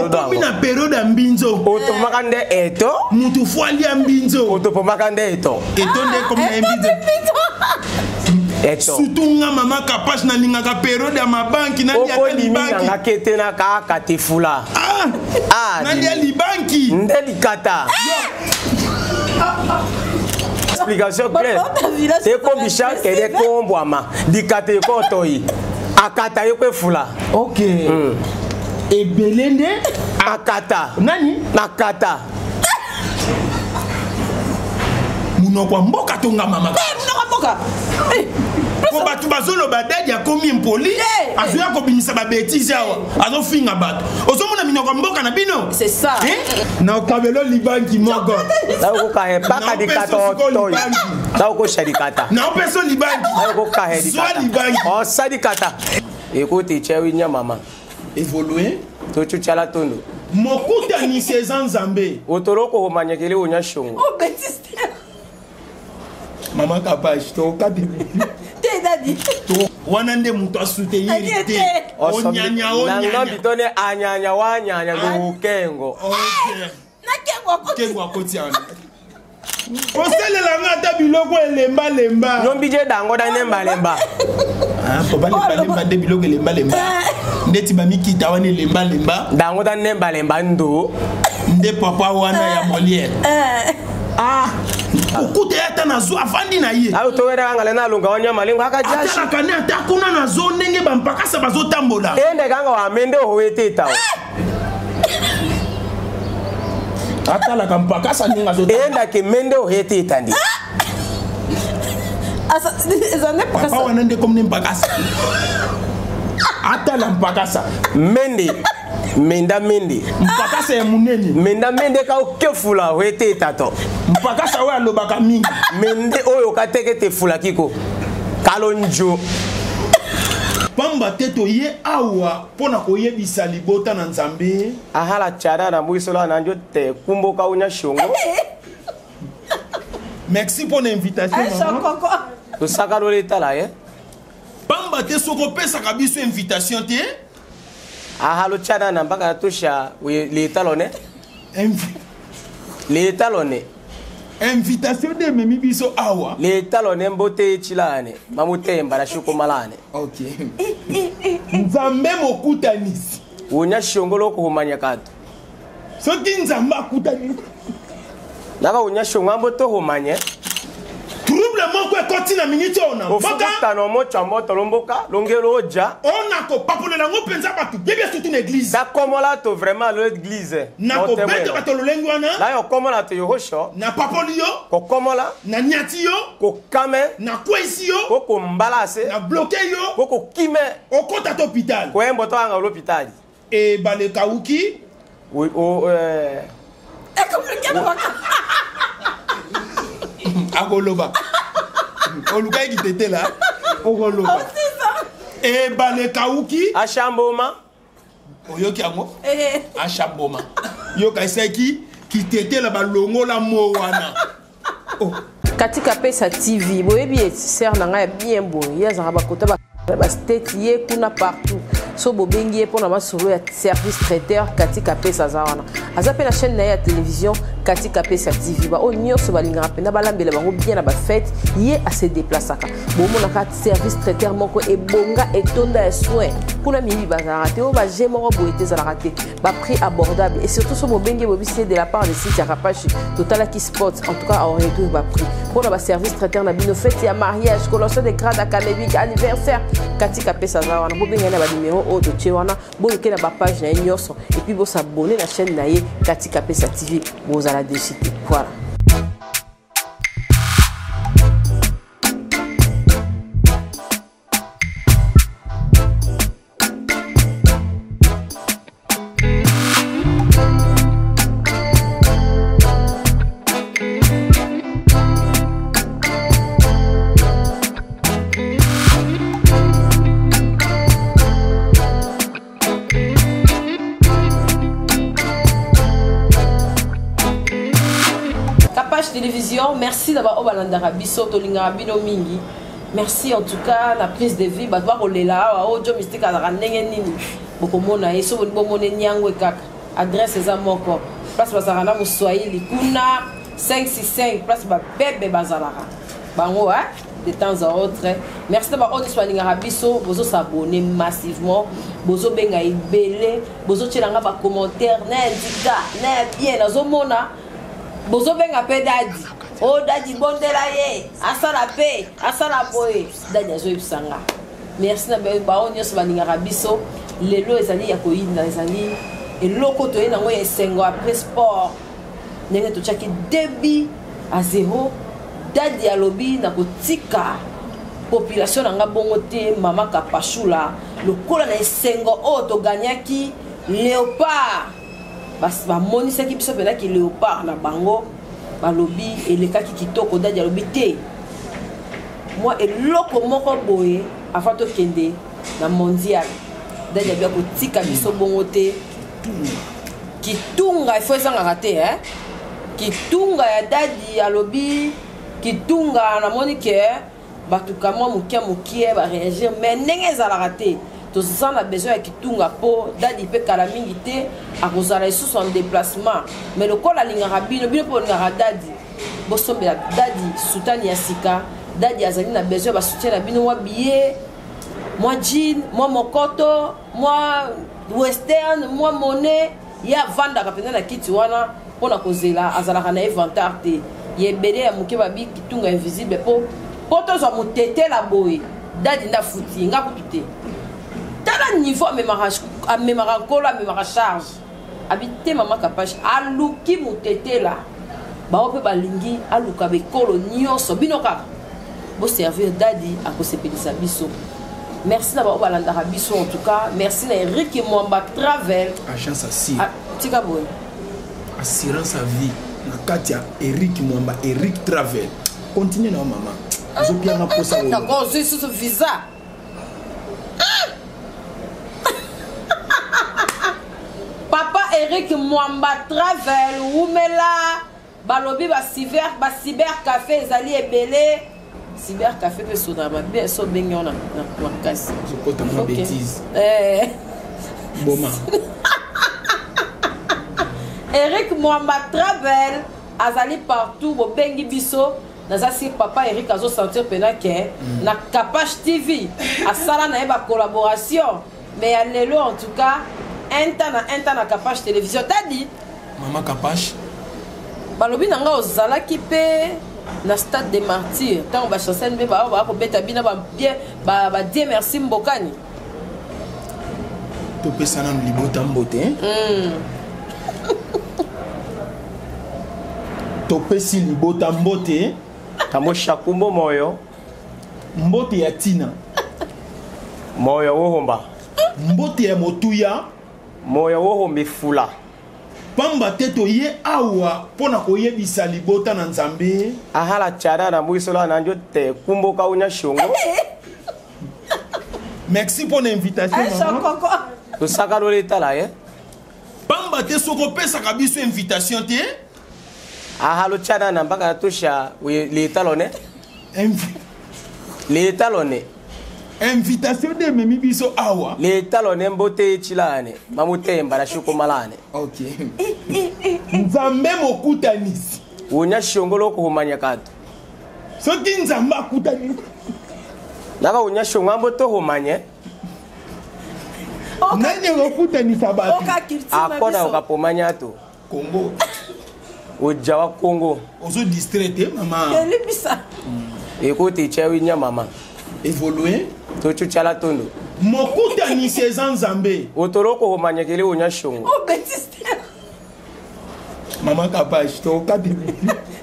Okomi na periode ya mbinzo. Otomaka nde eto. Mutu fo alia mbinzo. Otopomaka nde eto. Eto nde ekomi na mbinzo. Eto. Surtout nga mama Kapash nalingaka periode ya mabanki nalia ata libanki. Nanga kete na kaka tefula. Ah! Ah, nalia libanki. Nde likata. Explication claire. Ekombisha kede kombwama. Likata ekotoi. Akata yokwefula. Ok. Ebele nde akata. Nani? Nakata. Munoko ya mboka tonga mama. Eh, munoko ya mboka. Eh. Po bato bazoloba dadi akomi impoli, eh, azoya kobimisa ba bêtises awa, azofinga bato. Ozomona minoko ya mboka na bino? C'est ça. Eh? Na okabelo libanki moko. Nakoka mpaka likata otoi. Nakokosha likata. Na opeso libanki. Nakoka likata. Zwa libanki. Osa likata. Écoute, tchewi nya mama. Évoluer. Tochuchala tondo. Mokutanisi eza Nzambe. Otoloko homanyekele onya shongo. Oh, bêtise. Mama Kapash, tokati. Te dadi. Wana nde moto asoutenir te. Onyanya onyanya. Nanga bitone anyanya wanyanya lukengo. Okay. Na kengo akoti. Kengo akoti wana. Kosalela nga ata biloko elembalemba. Nyombi je dango da nembalemba. Ah, po balembalemba nde biloko elembalemba. Ndeti bamikita wana elembalemba. Dango da nembalemba ndo. Nde papa wana ya Molière. Ah, okuta ye ata na zo afandi na ye. Ayo towera kanga le nalunga wanya malingo aka jashi. Atalaka ne ata kuna na zo ndenge bampakasa bazotambola. Ende kanga wa mende ohoete tao. Atalaka mpakasa ndenge azotambola. Enda ke mende ohoete tandi. Asa eza ne Papa wana nde comme ne mpakasa. Atala mpakasa. Mende. Menda mende. Mpakasa ya munene. Menda mende ka okefula ohoete tato. Mpakasa oyo alobaka mingi. Mende oyo kateke te fula kiko. Kalonjo. Pamba te toye awa mpo na koyebisa libota na Nzambe. Ahala chara na mwisola na njo te kumboka unya shongo. Merci pour l'invitation. Tosaka loleta la ye. Pamba te soko opesaka biso invitation te. Ahalo chana na mpaka tosha leta lone. Leta lone. Invitation nde ememi biso awa. Leta lone mbote chilane. Mamutemba na shuko malane. Ok. Nzambe mokutanisi. Unya shongolo kuhumanya kato. Soki Nzambe akutani. Naka unya shongo ambo to humanye. Trouble moko ekoti na minute oyo na mboka. Ofukutana omocho moto lomboka longelo oja. Ona kopapolela ngo mpenza bato bebe surtout na église. Nakomola to vraiment l'église. Na kobeta bato lolenge wana. Na yo komola to yohosho. Na papoli yo. Kokomola. Na nyati yo. Kokame. Na kwesi yo. Kokombalase. Na bloqué yo. Kokokime. Okota to hôpital. Koyembo to anga l'hôpital. E balekauki. Oui, oh, Akoloba. Olukaki kitetela. Okoloba. Ebale kauki. Ashamboma. Oyoki yango? Ashamboma. Yoka esaki kitetela balongola mo wana. Oh. Katika Pesa TV, boyebi ye sœur na ngai ya bien boye, ye azalaka bakota ba state ye kuna partout. So bobengi ye mpona masolo ya service traiteur Katika Pesa aza wana. Aza pe na chaîne na ye ya télévision Katika Pesa TV. Ba oyo nyonso balingaka mpenza balambela bango bien na ba fête, ye a se déplaçaka. Bomonaka service traiteur moko ebonga etonda ya soin. Kuna miyibi bazalaka te, oyo ba jeu moko boye te ezalaka te. Ba prix abordable et surtout so bobengi bobisi de la part de Cynthia Kapashi, totalaki spot en tout cas a réduire ba prix. Pour ba service traiteur na bino fête ya mariage, collation de grade académique, anniversaire, Katika Pesa za wana bobenga na ba numéro oyo totie wana, boluke na ba page na ye nyonso et puis bo s'abonner na chaîne na ye Katika Pesa TV, bozala déçu te. Voilà. Télévision, merci d'avoir obalandaka biso tolingaka bino mingi. Merci en tout cas la prise de vie bato bakolela awa oyo Joe Mystique azalaka ndenge nini bokomona ye so boni bomona nyango kaka. Adresse eza moko. Place bazalaka na Moswahili kuna 565 place babebe bazalaka. Bango hein de temps à autre. Merci na baoyo nyonso balingaka biso, bozo s'abonner massivement, bozo benga ebele, bozo tiela nga ba commentaire na ndika, na bien nazomona bozo benga pe dadi. Oh dadi bondela ye, asala pe, asala boye. Dadi azoyebisa nga. Merci na baoyo nyonso balingaka biso. Lelo ezali ya koyinda, ezali eloko toye nango ya esengo après sport. Ndenge totiaki débit à zéro, dadi alobi na kotika population na nga bongo te, mama Kapashula lokola na esengo oyo togagnaki Léopard, bamonisaki biso mpenza ki Léopard na bango, balobi elekaki kitoko. Dadi alobi te mwa eloko moko boye avant tokende na mondial. Dadi alobi akotika biso bongo te. Kitunga ifo ezangaka te, hein? Kitunga ya dadi alobi kitunga, namoni ke bato kamwa moke moke ba réagir, mais ndenge ezalaka te, toza na besoin ya kitunga po dadi mpe kala mingi te akozala lisusu en déplacement. Mais lokola alingaka bino, bino mpe bolingaka dadi, bosombela dadi soutane ya sika. Dadi azali na besoin ya basoutien na bino, mwa billet, mwa jean, mwa mokoto, mwa western, mwa monnaie. Ye avandaka mpenza na kiti wana mpona kozela, azalaka na inventaire te. Ye ebele ya moke babi kitunga invisible po tozwa motetela boye. Dadi nda futi nga kutu te. Tala niveau amemaka nkolo, amemaka charge. Abi te mama Kapash aluki motetela. Bao pe balingi aluka bekolo nyonso bino kaka boservir dadi akosepelisa biso. Merci na bao balandaka biso, en tout cas merci na Eric Mwamba Travel agence assure. Ah, tika boye assurance à vie na kati ya Eric Mwamba, Eric Travel. Continue na mama, ozopianga posa. D'accord, ozwi susu visa. Papa Eric Mwamba Travel wumela, balobi ba cyber, ba cyber café ezali ebele. Cyber café pe sona mabe so bengi on na makasi. Ozokota mwa bêtise. Boma. Eric Mwamba Travel azali partout, bobengi biso. Naza si papa Eric azo sentir pena ke na Kapash TV asala na ye ba collaboration, mais ya lelo en tout cas un temps na un temps na Kapash Télévision. Dadi Mama Kapash balobi na nga ozalaki pe na stade des martyrs ntango ba chancel mpe ba ba kobeta bino ba bien ba ba Dieu merci mbokani. Topesa nanu libota mbote, hein? Topesi libota mbote. Tambo shakumbo moyo. Mbote ya tina. Moyo wohomba. Mbote ya motuya. Moyo wohombi fula. Pamba te toye awa mpona koyebisa libota na Nzambe. Ahala chana na mwisola na njo te kumboka unya shongo. Merci pour l'invitation, Aïcha, maman. koko. Tosaka loleta la ye. Pamba te soko pesaka biso invitation te. Ahalo chana na mpaka tosha leta lone. Leta lone. Invitation de memi biso awa. Leta lone mbote chilane. Mamutemba na shuko malane. OK. Nzambe mokutanisi. Unya shongolo kuhumanya kato. Soki Nzambe akutani. Naka unya shongo mboto humanye. Nani okutanisa bato? Oka culture na Akona biso. okapomanya to. Congo. Oja wa Congo. Ozo distrait te mama. Elibisa. Écoute, chewi nya mama. Évoluer. Tochu chala tondo. Mokutanisi eza Nzambe. Otoloko humanyekele unya shongo. Oh bêtise. Mama Kapash, tokokata.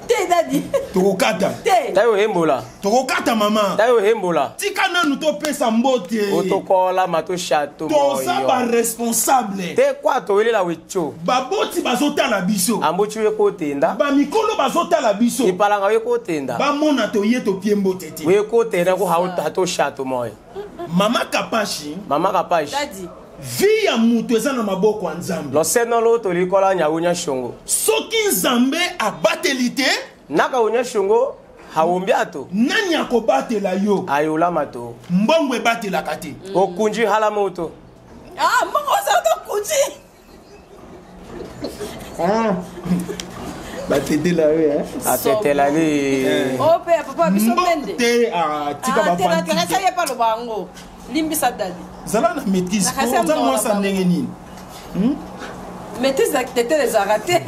Te dadi. Tokokata. Te. Tayo hembola. Tokokata mama. Tayo hembola. Tika nanu topesa mbote. Otokola mato chato Toza moyo. ba responsable. Te kwa towelela wecho. Baboti bazotala biso. Ambochi we kotenda. Ba mikolo bazotala biso. Ipalanga we kotenda. Bamona toye topie mbote te. We kotenda ko hato chato moyo. Mama Kapashi. Mama Kapashi. Dadi. Vie ya mutu eza na maboko ya Nzambe. Loseno lo tolikola nyaunya shongo. Soki Nzambe abateli te, Naka unya shongo haumbiato. Nani akobatela yo? Ayola mato. Mbongo ebatelaka te. Okunji hala moto. Ah, mbongo oza to kunji. Ah. Batetela yo. Atetela li. O mpe ya papa biso mende. Te, ah, tika bafantite. Ye pa loba yango. Limbisa dadi. Zala na maîtrise. Oza mwasi ndenge nini? Maîtrise ya tetela ezalaka te.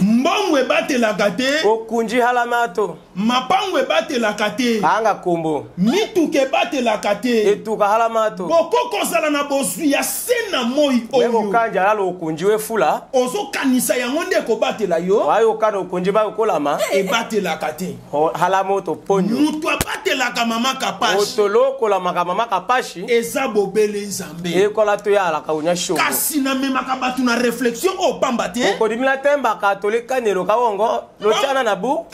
Mbongo ebatelaka te. Okunji halamato. Mapango ebatelaka te. Anga kombo. Mituka ebatelaka te. Etuka halamato. Boko kozala na bozwi ya se na moi oyo. Okanja lalo okunji wefula. Ozokanisa yango nde ekobatela yo. Wayokana okunji bayokolama. Ebatelaka te. Halamoto ponyo. Mutu abatelaka mama Kapashi. Otolokolamaka mama Kapashi. Eza bobele Nzambe. Ekola toyalaka unya shongo. Kasi namemaka bato na réflexion oyo pamba te. Okodimila tembaka tolekanelo kawongo lotiana na bu.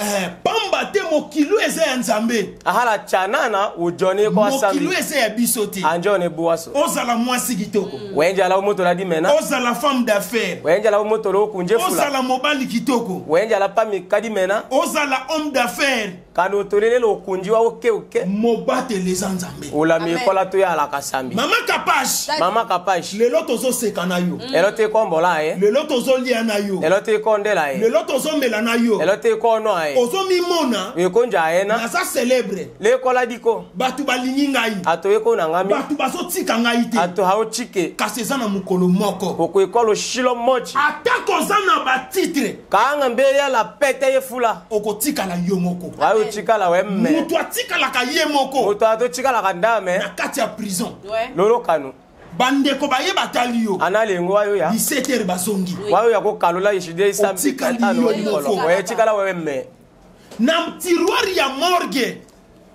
Pamba te mokilo eza ya Nzambe. Ahala chanana ujoni ko asambi. Mokilo eza ya biso te. Anjone buaso. Ozala mwasi kitoko. Wenjala moto la dimena. Ozala femme d'affaires. Wenjala moto lo kunje fula. Ozala mobali kitoko. Wenjala pami kadimena. Ozala homme d'affaires. Kano tolele lo kunji wa oke oke. Mobatele eza Nzambe. Olami ekola to ya la kasambi. Mama Kapash. Mama Kapash. Lelo tozo seka na yo. Lelo te kombola ye. Lelo tozo lia na yo. Lelo te kondela ye. Lelo tozo mela na yo. Lelo te kono ye. Ozo mimona. Ekonja ye na. Naza célèbre. Lekola diko. Bato balingi ngai. Ato eko na ngami. Bato bazotika ngai te. Ato haochike. Kasi eza na mokolo moko. Okoekolo shilo mochi. Ata koza na batitre. Kaanga mbe ya la pete ye fula. Okotikala yo moko. Wayo tikala wemme. Moto atikalaka ye moko. Moto atotikalaka ndame. Na kati ya prison. Lolo kanu. Bandeko baye batali yo. Ana lengo wayo ya. 17h bazongi. Wayo ya kokalola yeshide isambi. Otikali yo moko. Wayo tikala wemme. Na tiroir ya morgue.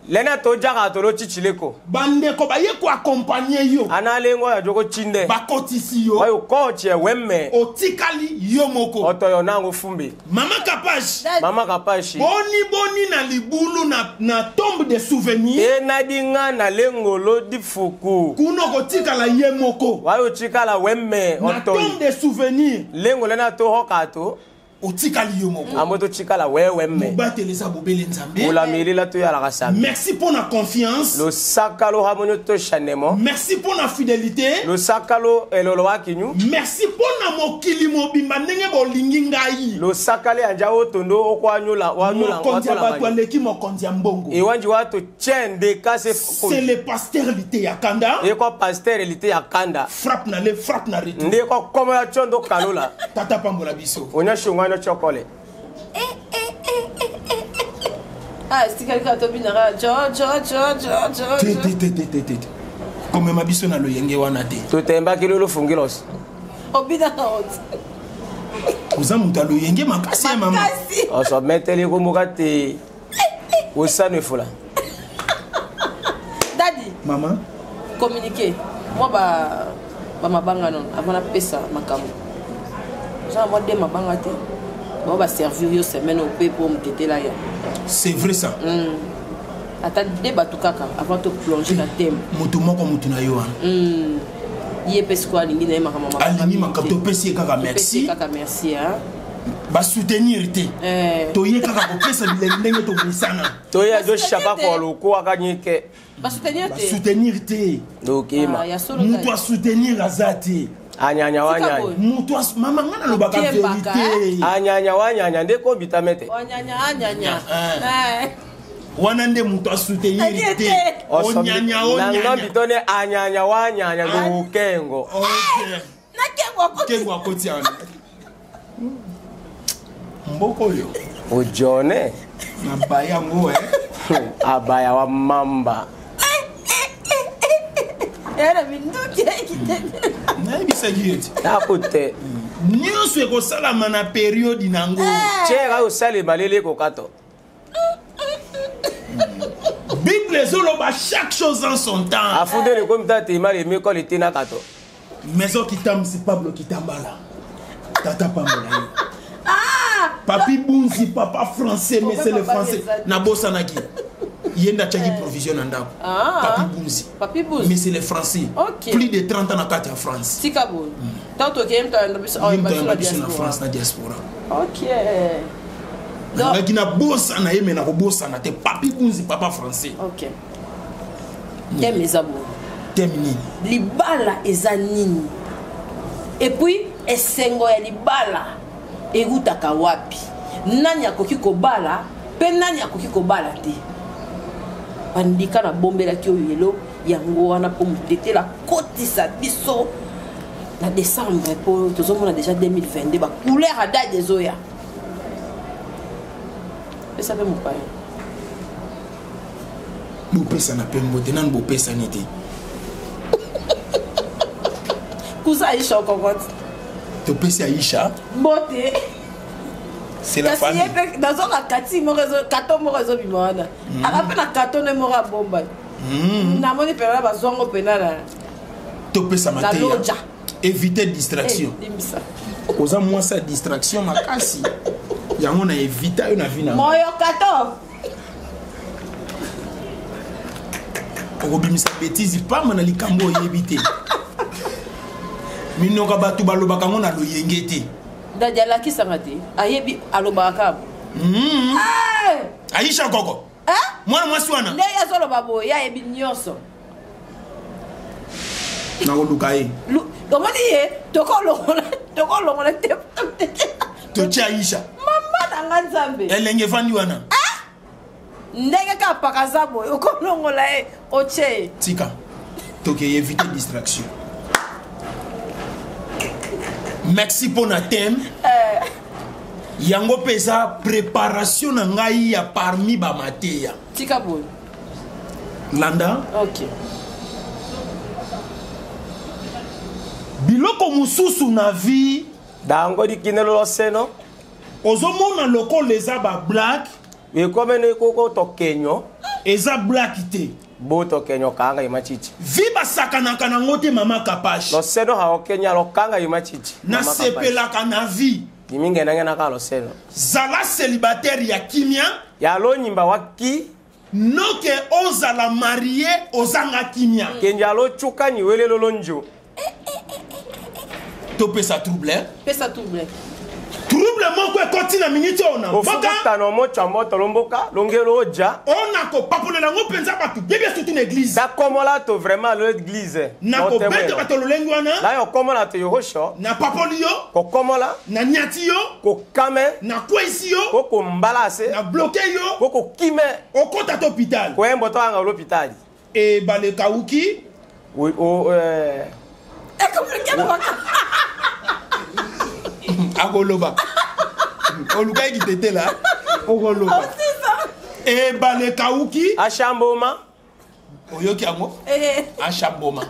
Lena tojaka tolo chichileko. Bandeko baye ko accompagner yo. Ana lengo ya joko chinde. Bakotisi yo. Wayo koche wemme. Otikali yo moko. Otoyo nango fumbi. Mama Kapash. Mama Kapashi. Boni boni na libulu na tombe de souvenir. Enadinga na lengolo difuku. Kuno kotikala ye moko. Wayo tikala wemme. Na tombe de souvenir. Lengo lena to hokato. Otikali yo moko. Amoto tikala wewe mme. Mobatele bobele Nzambe. Olameli to ya la sambi. Merci pour la confiance. Le sakalo hamonyo to chanemo. Merci pour la fidélité. Le sakalo elolo wakinyu. Merci pour na mokili mobimba ndenge bolingi ngai. Le sakale anja otondo okwanyula wanyula. Mokonzi ya bato aleki mokonzi ya mbongo. Ewanji wato chende kase. C'est le pasteur lité ya kanda. Eko pasteur lité ya kanda. Frappe na le frappe na retour. Ndeko komo ya chondo kalola. Tata pambola biso. Onya shongwa chocolate. Ah, c'est quelqu'un qui a jo jo jo jo jo. Te te te te te. Comme ma biso na loyenge wana te. Totemba kilolo fungilos. Obida na ot. Oza mutu loyenge makasi ya mama. Oso meteli ko mokate. Osano fula. Daddy. Maman. Communiquer. Moi ba mabanga non avant na pesa makambo. Jean moi de mabanga te. Bon ba servir yo semaine au pour me là ya. C'est vrai ça. Ata débat tout kaka avant de plonger na thème. Mutu moko mutu na yo wana. Ye pesi kwa alingi na ye makambo alingi makambo topesi ye kaka merci. Kaka merci hein. Ba soutenir te. Toye kaka kopesa bilenge ndenge tobosana. Toye azo chapa ko loko akanyike. Ba soutenir te. Ba soutenir te. Donc ima. Mutu a soutenir aza te. Anyanya wanyanya. Mutu mama ngana lobaka vérité. Anyanya wanyanya ndeko bitamete. Wanyanya anyanya. Wana nde mutu a soutenir te. Onyanya onyanya. Nanga bitone anyanya wanyanya ndukengo. Okay. Nakengo akoti. Kengo akoti ana. Mboko yo. Ojone. Na baya ngo eh. Abaya wa mamba. Era minduki ekitete. Nayebisaki yo ti. Nakote. Nyonso ekosalama na periode nango. Chera osalema lele kokato. Bible ezoloba chaque chose en son temps. Afundele komita tema le mekole tena kato. Maison Kitamsi Pablo Kitambala. Tata Pambola yo. Papi Bunzi, papa français, mais c'est le français. Nabosanaki. Yenda tchaki provision na ndako. Papi Bunzi. Papi Bunzi. Mais c'est le français. Okay. Plus de 30 ans na kati ya France. Tika bo. Tant que yemta na biso na France na diaspora. OK. Donc na bosana ye mais na kobosana te Papi Bunzi papa français. OK. Thème eza bo. Thème nini? Libala eza nini? Et puis Esengo ya libala ewutaka wapi? Nani akoki kobala mpe nani akoki kobala te? Bandika nabombelaki oyo elo yango wana mpo motetela akotisa biso na décembre mpo tozomona déjà 2022 bacouleur ya dade ezoya. Pesa mpe mopaya. Bopesana mpe mbote nanu bopesani te. Kusa Aisha okokoti. Topesi Aisha mbote. C'est la Kasi famille. ye mpe nazonga kati moko kato moko ezobima wana, aka mpe na kato ne moko abomba. Namoni mpena bazwango mpena na Topesa na mateya. loja. Éviter distraction. Eh, limbisa. Oza mwasi ya distraction makasi, yango na evita yo na vi na moyo kato. Okobimisa betise pamba na likambo oyebi te. Minoko ya bato balobaka yango na loyenge te. Dadi alakisanga te, ayebi alobaka kaka. Eh! Aisha koko. Eh? Mwana mwasi wana. Nde ye azoloba boye, ye ayebi nyonso. Nakoluka ye. Omoni ye, tokolongola te. Totia Aisha. Mama na nga Nzambe. Elenge efandi wana. Ndenge kaka paka aza boye, okolongola ye, otie ye. Tika tokeye, éviter distraction. Merci mpo na thème yango mpe eza préparation na ngai ya parmi bamateya. Tika boye. Landa. Ok. Biloko mosusu na vie Dango dikinelo loseno. Ozomona lokola eza bablague. Ekomene koko tokenyo. Eza blague te. Bo tokenyo kanga imachichi. Vi basakanaka nango te, mama Kapache. Loseno haokenya lokanga imachichi. Nasepelaka na vie. Dimingenangena ka loseno. Zala célibataire ya kimia. Ya lonyimba waki. Noke ozala marie ozanga kimia. Kenja lochuka niwele lolonjo. Topesa trouble, eh? Pesa trouble. Trouble moko ekoti na miniti oyo na mboka. Ofukutana omocha moto lomboka longelo oja. Ona kopapolela yango mpenza bato biebi, surtout na église. Dakomola to vraiment l'église. Na kobeta bato lolenge wana. La yo komola to yohosho. Na papoli yo. Kokomola. Na nyati yo. Kokame. Na kwesi yo. Kokombala se. Na bloke yo. Kokokime. Okota to hôpital. Koyembo to anga l'hôpital. E balekauki. Oui, oh, Akoloba olukaki kitetela, okoloba ebale ekauki. Ashamboma. Oyoki yango, ashamboma.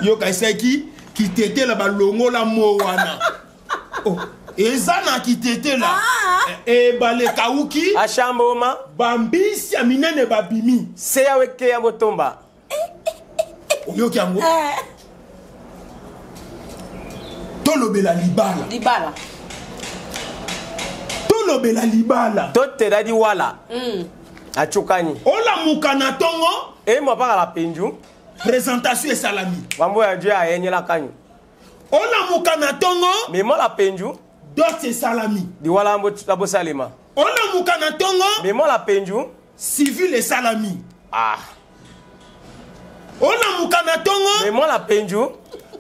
Yoka esaki kitetela balongola mo wana. Oh, eza na kitetela ebale ekauki. Ashamboma. Bambisi ya minene babimi. Seya weke ya motomba. Oyoki yango, tolobela libala. Libala. Tolobela libala. Totela diwala. Achukani. Olamuka na ntongo. Emo paka la penju. Présentation esalami. Wambo ya Dieu ayenyela kanyu. Olamuka na ntongo. Memo la penju. Dot esalami. Diwala mbo la bosalema. Olamuka na ntongo. Memo la penju. Civil esalami. Ah. Olamuka na ntongo. Memo la penju.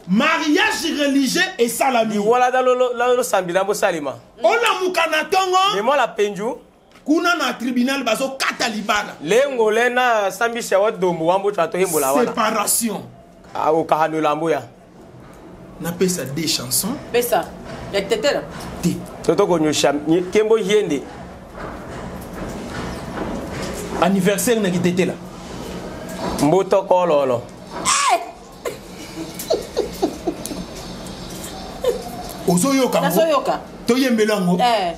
Mariage religieux esalami. Diwala da lolo la lolo sambila bosalema. Olamuka na ntongo. Memo la penju. Kuna na tribunal bazokata libala. Lengo lena sambisha wa dombo wambo twa toyembola wana. Séparation. Ah, okahanola mboya. Napesa des chansons. Pesa ya tetela. Te. Toto konyosha kembo hiende. Anniversaire na kitetela. Mboto kololo. Ozoyoka ngo? Nazoyoka. Toyembela yango. Eh.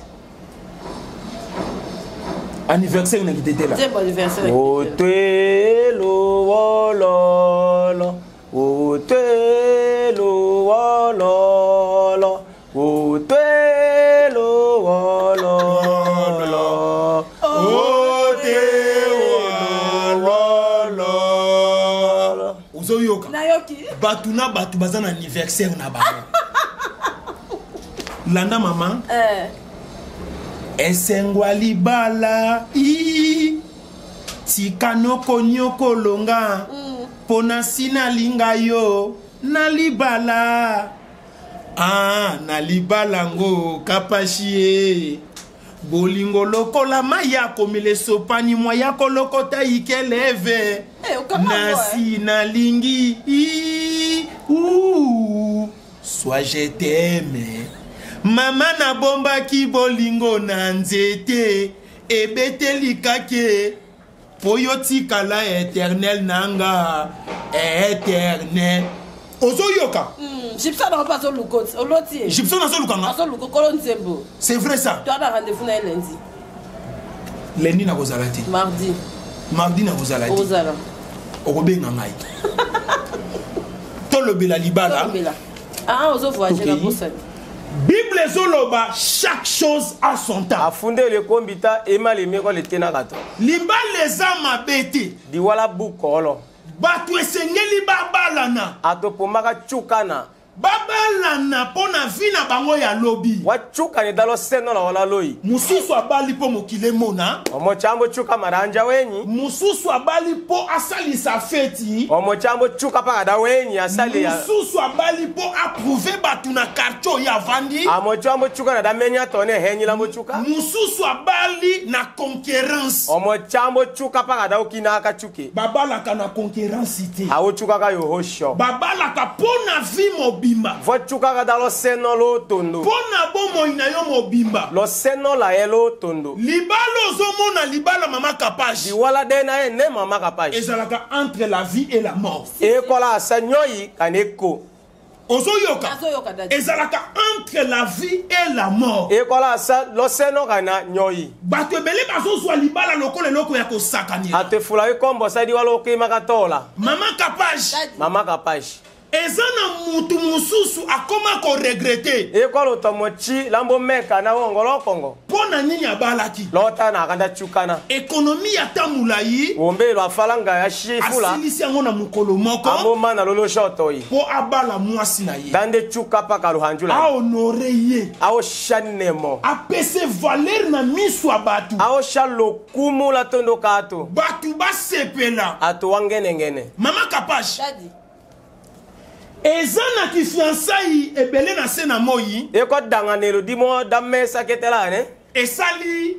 Anniversaire na kitetela. Nzembo anniversaire na kitetela. Otwelo wololo. Otwelo wololo. Otwelo wololo. Otewalolo. Ozoyoka? Nayoki. Bato na bato baza na anniversaire na bango. Landa mama. Eh. Esengwa libala i tika noko nyokolonga mpo na si nalinga yo na libala. Ah, na libala ngo kapashi ye bolingo lokola mai ya komela esopani mwa ya kolokota ikeleve. Eh, okanga yango, Nasi nalingi i- uu, soit je t'aime. Mama nabombaki bolingo na nzete ebeteli kake mpo yo tikala éternel nanga éternel. Ozoyoka? Gibson nango mpe azoluka oloti ye. Gibson azolukanga. Azoluka okolo nzembo. C'est vrai ça. Toa na rendez-vous na ye lundi. Lundi nakozala te. Mardi. Mardi nakozala te. Ozala. Okobenga ngai, tolobela libala. Tolobela. Ah, ozovoyage na bosani. Bible ezoloba: chaque chose a son temps. Afunde le kombita emalemi ko le tenaka to. Libala eza mabe te. Diwala bukolo. Bato esengeli babalana. Atopomaka cukana. Babalana mpo na vie na bango ya lobi. Wa cukani dalo seno la wala loi. Mosusu abali mpo mokili emona. Omochambo cuka maranja wenyi. Mosusu abali mpo asalisa feti. Omochambo cuka paka da wenyi asali ya. Mosusu abali mpo aprouve bato na quartier oyo avandi. Amochambo cuka na da menya tone henyi la mochuka. Mosusu abali na concurrence. Omochambo cuka paka da okina aka cuke. Babalaka na concurrence te. Awochuka ka yo hosho. Babalaka mpo na vie mobimba. Vo cuka ka da lo seno lo tondo. Mpo na bomoi na yo mobimba. Lo seno la ye lo tondo. Libala ozomona libala mama Kapage. Diwala de na ye ne mama Kapage. Ezalaka entre la vie et la mort. Ekola asa nyoi kaneko. Ozoyoka? Nazoyoka, daddy. Ezalaka entre la vie et la mort. Ekola asa lo seno kana nyoi. Bato ebele bazozwa libala lokola eloko ya kosakanela. Atefula ikombo sa diwala okimaka tola. Mama Kapage. Daddy. Mama Kapage. Eza na mutu mosusu akoma koregrete. Ekolo tomochi lambo meka na wongolo kongo. Mpo na nini abalaki? Lota na kanda chukana. Ekonomi ya tamulayi. Wombelo afalanga ya shifula. Asilisi yango na mokolo moko. Amoma na lolo shotoi. Mpo abala mwasi na ye. Dande chuka paka luhanjula. Ahonore ye. Aoshanemo. Apese valeur na miso ya bato. Aosha lokumu la tondo kato. Bato basepela. Ato wangenengene. Mama Kapage. Daddy. Eza na kifiançai ebele na se na moi. Eko danganelo di mo da mesa ketela ne. Esali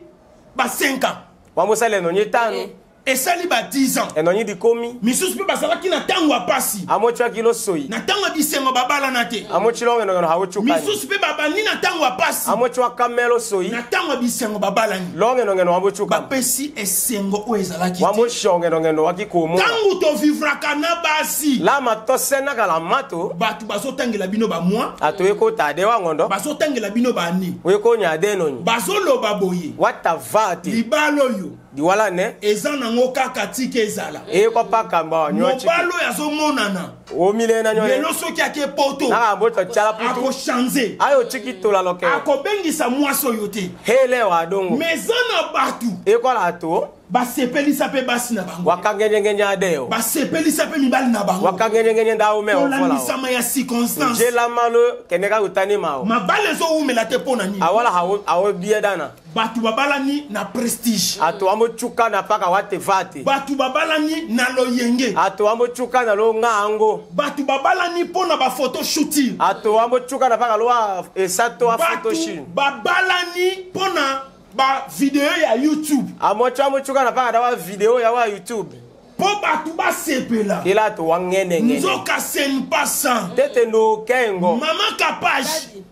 ba 5 ans. Wamosala enonyi tano. Eh. Esali ba 10 ans. Enonyi dikomi. Misusu mpe bazalaki na ntango ya pasi. Amochaki losoi. Na ntango ya bisengo babalana te. Amochilonge nongeno hauchukani. Misusu mpe babandi na ntango ya pasi. Amochwa kamelo soi. Na ntango ya bisengo babalani. Longe nongeno wamochuka. Bapesi esengo oyo ezalaki te. Wamoshonge nongeno wakikumu. Ntango tovivraka na basi. Lama tosenaka la mato. Bato bazotangela bino ba mois. Atoye kota de wangondo. Bazotangela bino ba année. Oye konya de nonyi. Bazoloba boye. Watavati. Libala oyo. Diwala ne. Eza nango kaka tika ezala. Eko paka mba nyochi. Mobali oyo azomonana. Omile na nyone. Lelo soki ake poto. Naka mboto tchala putu. Akochange. Ayo tiki tola loke. Akobengisa mwasi oyo te. Hele wa dongo. Mais eza na bato. Eko la to. Basepelisa mpe basi na bango. Wakangenyengenye adeo. Basepelisa mpe mibali na bango. Wakangenyengenye ndao me ofola. Kolandisama ya circonstance. Njela malo keneka utani mao. Mabale ezowumela te mpo na nini? Awala hawo awo bie dana. Bato babalani na prestige. Ato amochuka na paka wate vate. Bato babalani na loyenge. Ato amochuka na lo ngango. Bato babalani mpo na ba photo shooting. Ato amochuka na paka lo esato a photo shoot. Bato babalani mpo na ba video ya YouTube. Amocho amochuka na paka da video ya wa YouTube. Po bato basepela. Ila to wangene ngene. Nzoka sen passant. Tete no kengo. Maman Kapage.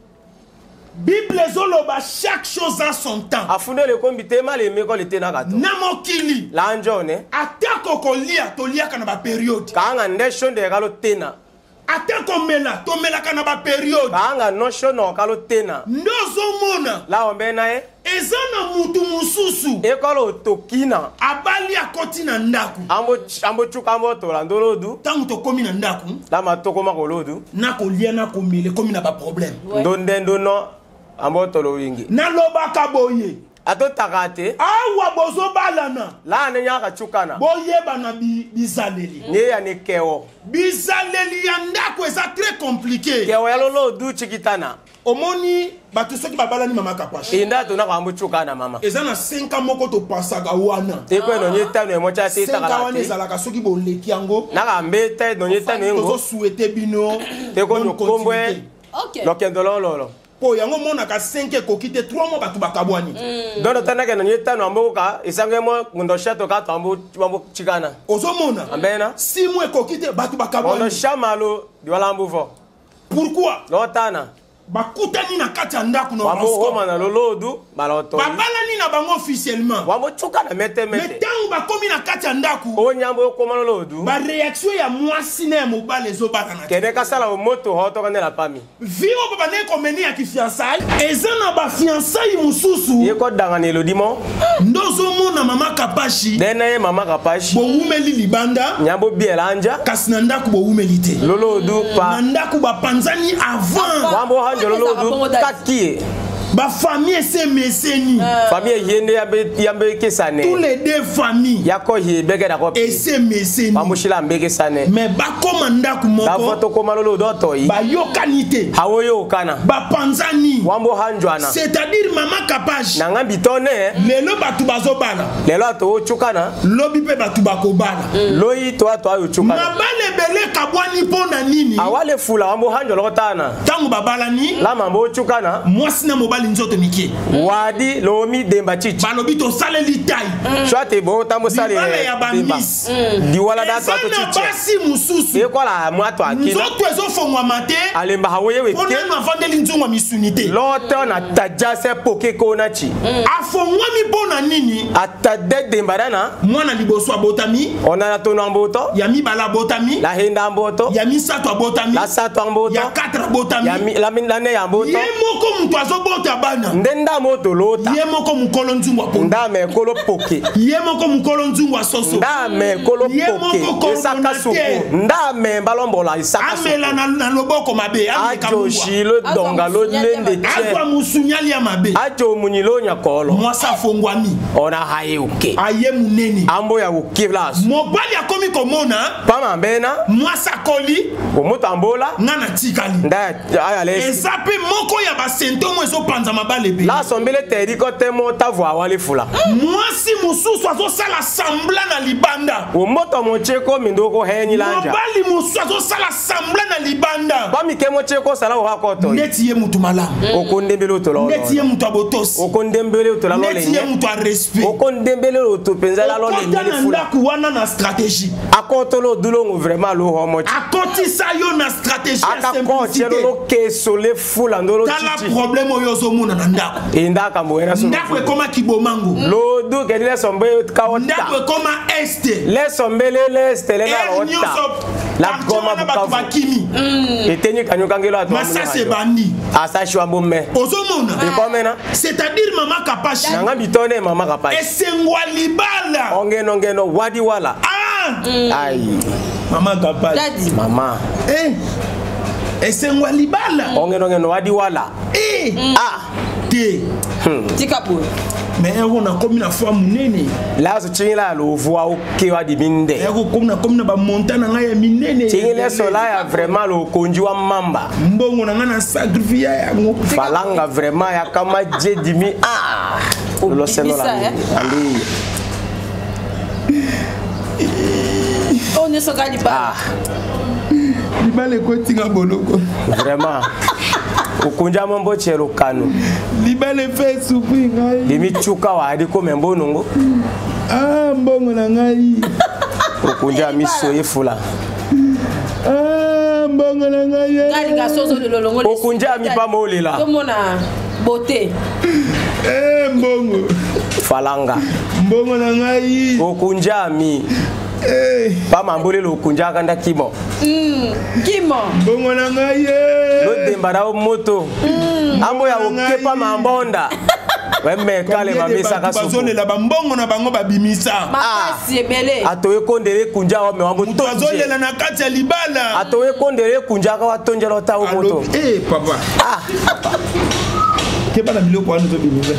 Bible ezoloba chaque chose a son temps. Afunde le kombi te male meko le tena kato. Na mokili. La njone. Ata kokolia toliaka na ba période. Kaanga ndesho nde kalo tena. Ata komela tomelaka na ba période. Kaanga nosho no kalo tena. Ndozomona. La ombe na ye. Eza na mutu mususu. Ekolo tokina. Abali akoti na ndako. Ambo ambo chuka ambo tola ndolodu. Tango tokomi na ndako. La matoko makolodu. Na kolia na komele komi na ba problème. Ndonde ndono ambo tolo wingi. Na lobaka boye. Ato takate. Awa bozobalana. La ne nyaka chukana. Boyeba na bizaleli. Ne ya ne keo. Bizaleli ya ndako eza très compliqué. Keo ya lolo du chikitana. Omoni bato soki babalani mama Kapage. Inda to na kwa mbuchuka na mama. Eza na 5 ans moko to pasaka wana. Te ko no nyeta no emocha te 5 ans takala wana te. ezalaka soki boleki yango. Na ka mbete no nyeta no ngo. Tozo souhaiter bino. Te ko no bonne kombwe. continuité. Lokendo lololo. Mpo yango omonaka 5 ekoki te, 3 mois bato bakabwani. Dono tandake na nye tano ambo ka esango mo ngondo shato ka to ambo ambo chikana. Ozomona Ambena. 6 mois ekoki te, bato Ngondo bakabwani. shamalo diwala ambo vo. Pourquoi? Lotana. Bakutani na kati ya ndako na Wambo horoscope. homa na lolodu baloto. Babalani na bango officiellement. Wambo chuka na mete Me mete. ntango bakomi na kati ya ndako, Onyambo okoma lolodu. baréaction ya mwasi na ya mobali ezobalana te. Kende kasala omoto hoto kandela pami. Vie oyo babandaki komene ya kifiançai, eza na bafiançai mosusu. Ye ko danga ni elodimo. Nde ozomona mama Kapashi. Dena ye mama Kapashi. Bowumeli libanda. Nyambo bielanja. Kasi na ndako bowumeli te. Lolodu pa. Na ndako bapanzani avant. Wambo hanjo lolodu kakie. Bafamille esemeseni. Famille yende yambe yambe kesane. Tous les deux familles Yako hi beke da ko. esemeseni. Wambo shila mbeke sane. Me bakoma ndako Davo moko, to koma lolodu otoi. bayokani te. Hawoyo kana. Bapanzani. Wambo hanjwana. C'est-à-dire mama Kapashi, Na ngambi tone. Lelo bato bazobala. Lelo ato ochukana. Lobi mpe bato bakobala. Loyi to ato ayo chukana. Mabala ebele ekabwani mpo na nini? Awale fula wambo hanjo lokotana. Ntango babalani, Lama mbo chukana. mwasi na mobali nzoto mike. Wadi lomi demba chichi. Balobi tosaleli tai. Swate bo tambo sale. Libala ya demba. bamis. Diwala da Eza to ato na chichi. basi mosusu Yekola mwato akina. nzoto ezofongwama te Alemba hawoye mpo weke. nanu avandeli nzongo ya misuni te. Loto na taja se poke kona chi. Afongwami mpo na nini? Atade demba dana. Mwana liboso abotami. Ona na tono amboto. Ya mibale abotami. La henda amboto. Ya misato abotami. La sato amboto. Ya 4 abotami. Ya mi, la, mi- la ne ya amboto. Ye moko moto azobota bana. Ndenda moto lota. Ye moko mokolo nzungu apondu. Nda me kolo poke. Ye moko mokolo nzungu asoso. Nda me kolo Ye poke. moko Esaka suku. coordonnateur. Nda me balombola isaka suku. Amela na loboko mabe, ameka Ajo mungwa. shilo donga lo lende tse. Azwa musuni alia mabe. Ajo munyilo nyakolo. Mwasi afongwami. Ona haye uke. Aye munene. Ambo ya uke blas. Mobali akomi komona. Pama mbena. Mwasi akoli. Omoto ambola. Nga na tikali. Nda aya lesi. Eza mpe moko ya basymptôme ezopanza mabala ebele. La sombele teri ko temo ta voa wale fula. Mwasi mosusu azosala semblant na libanda. Omoto mocheko mindoko henyi lanja. Mobali mosusu azosala semblant na libanda. Bamike mocheko sala wa koto. Neti ye mutu malamu. Okondembele otola. Neti ye mutu abotosi. Okondembele otola lole. Neti ye mutu a respect. Okondembele oto penza la lole Okota nyeli na fula. ndako wana na stratégie. Akotolo dulongo vraiment lo homo. Akotisa yo na stratégie ya Aka koche simplicité. lo keso le fula ndolo Tala chichi. problème oyo ozomona na ndako. Indaka mbuena so. Ndako ekoma kibomango. Lo du ke le sombe ka ota. Ndako ekoma este. Le sombe le leste le na Aire ota. nyonso La quartier goma wana bato bukavu. bakimi. Etenyi kanyokangelo ato. Masasi ebandi. Asashi wa mbome. Ozomona. Ekomena. C'est-à-dire mama Kapashi. Nanga bitone mama Kapashi. Esengwa libala. Ongeno ngeno wadi wala. Ah! Ai. Mama Kapashi. Daddy. Mama. Eh. Esengwa libala. Ongeno ngeno wadi wala. Eh. Ah. Te. Tika boye. Mais ero nakomi na foi monene. Lazo chingila lo voa oke wadi minde. Ero komi nakomi na bamonta na ngai ya minene. Chingile sola ya vraiment lo konji wa mamba. Mbongo na ngai na sacrifie yango. Falanga vraiment ya kama je dimi ah. Lo seno la. Obimisa, eh? Andi. Oyo nyonso kaka libala. Ah. Libala ekotinga boloko. Vraiment. Okunja mombo chelo kano. Libala efe souffrir ngai. Dimi chuka wa adi ko membo nongo. Ah, mbongo na ngai. Okunja miso efula. Ah, mbongo na ngai. Ngai linga sozo lelo longo. Okunja mi pa molela. Tomona beauté. Eh, mbongo. Falanga. Mbongo na ngai. Okunja mi. Eh. Pa mambolelo okunja kanda kimo. Kimo. Mbongo na ngai. Eh. Lo dembara o moto. Ambo ya okepa mambonda. Weme kale mamisa Bato kasuku. bazolela bambongo na bango babimisa. Makasi ebele. Atoye kondele kunja wa me wambo Moto tonje. azolela na kati ya libala. Atoye kondele kunja ka watonjela ota o moto. Alobi, eh papa. Ah. Keba na biloko wana ozobimisa.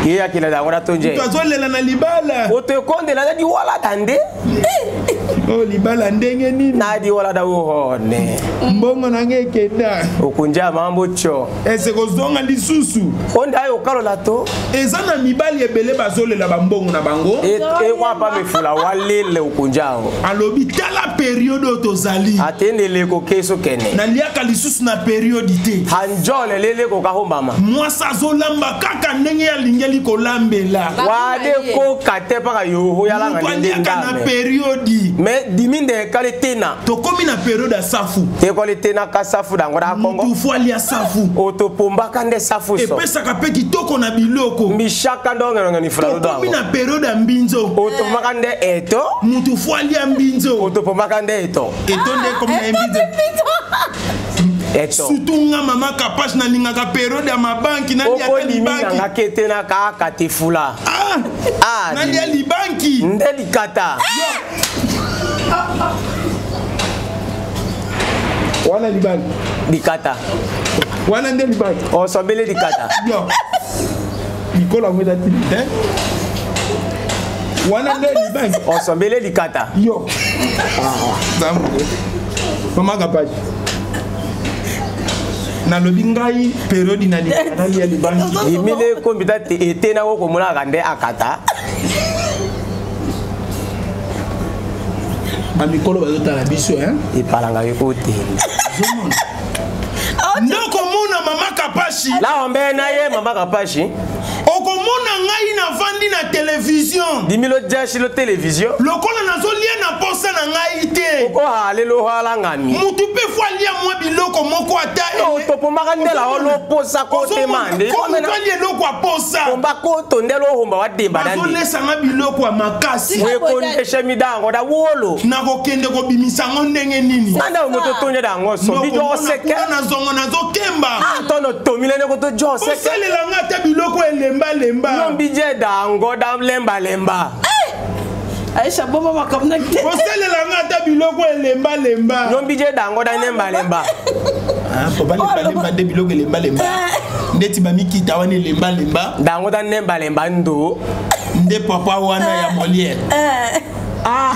Ye akila da ngora tonje. Moto azolela na libala. Oto kondela di wala dande. Oyo libala ndenge nini? Nadi wala da wohone. Mbongo na ngai ekenda. Okunja mambo cho. Ese kozonga lisusu. Onda yo kalola to. Eza na mibali ebele bazolela bambongo na bango. Ekwapa mefula walele okunja o. Alobi tala periode oyo tozali. Atende leko keso kene. Naliaka lisusu na periode te. Hanjole lele kokahombama. Mwasi azolamba kaka ndenge alingeli kolambela. Wade koka te paka yoho yalanga Moto ndende aliaka na ndame. periode. Mais diminde kale tena. Tokomi na periode ya safu. Ekoli tena ka safu dango da kongo. Motu fo alia safu. Otopombaka nde safu so. Epesaka mpe kitoko na biloko. Mishaka ndonge ni fulalo Tokomi dango. na periode ya mbinzo. Otopombaka nde eto. Motu fo alia mbinzo. Otopombaka nde eto. Eto nde ekomi na ye mbinzo. Eto. Surtout nga mama Kapash nalingaka periode ya mabanki, naliaka Okolimi libanki. nanga kete na kaka te fula. Ah! Ah, Nalia libanki. Nde likata. Wana libanki. Likata. Wana nde libanki. Osobele likata. Yo. Likolo yango eza tini te. Wana nde libanki. Osobele likata. Yo. Nzambe. Mama Kapash. Nalobi ngai periode nalingaka nalia libanki. Limile kombita te ete na komonaka nde akata. Bamikolo bazotala biso, hein? Epalanga ekotende. Ndokomona mama Kapashi. La ombe na ye mama Kapashi. Okomona ngai navandi na television. Dimilo jashi lo television. Lokola nazolia na posa na ngai te. Oko hale lo hala ngami. Mutu pe fo alia mwa biloko moko ata ele. Otopomaka ndela o lo posa kote mande. Ko mutu alia eloko ya posa. Komba koto ndela ohomba wa demba dandi. Bazolesanga biloko ya makasi. Wekondesha midango da wolo. Nakokende kobimisa yango ndenge nini? Nanda moto tonya dango so bijo seke. Kuna nazongo nazokemba. Ah tono tomile ne koto jo seke. Osalela nga ata biloko elemba lemba. Non bije dango da lemba lemba. Aisha bomba makambo na te. Osalela nga ata biloko elemba lemba. Non bije dango da lemba lemba. Ah papa lemba lemba de biloko elemba lemba. Ndeti ba mikita wana elemba lemba. Dango da lemba lemba ndo. Nde papa wana ya Molière. Ah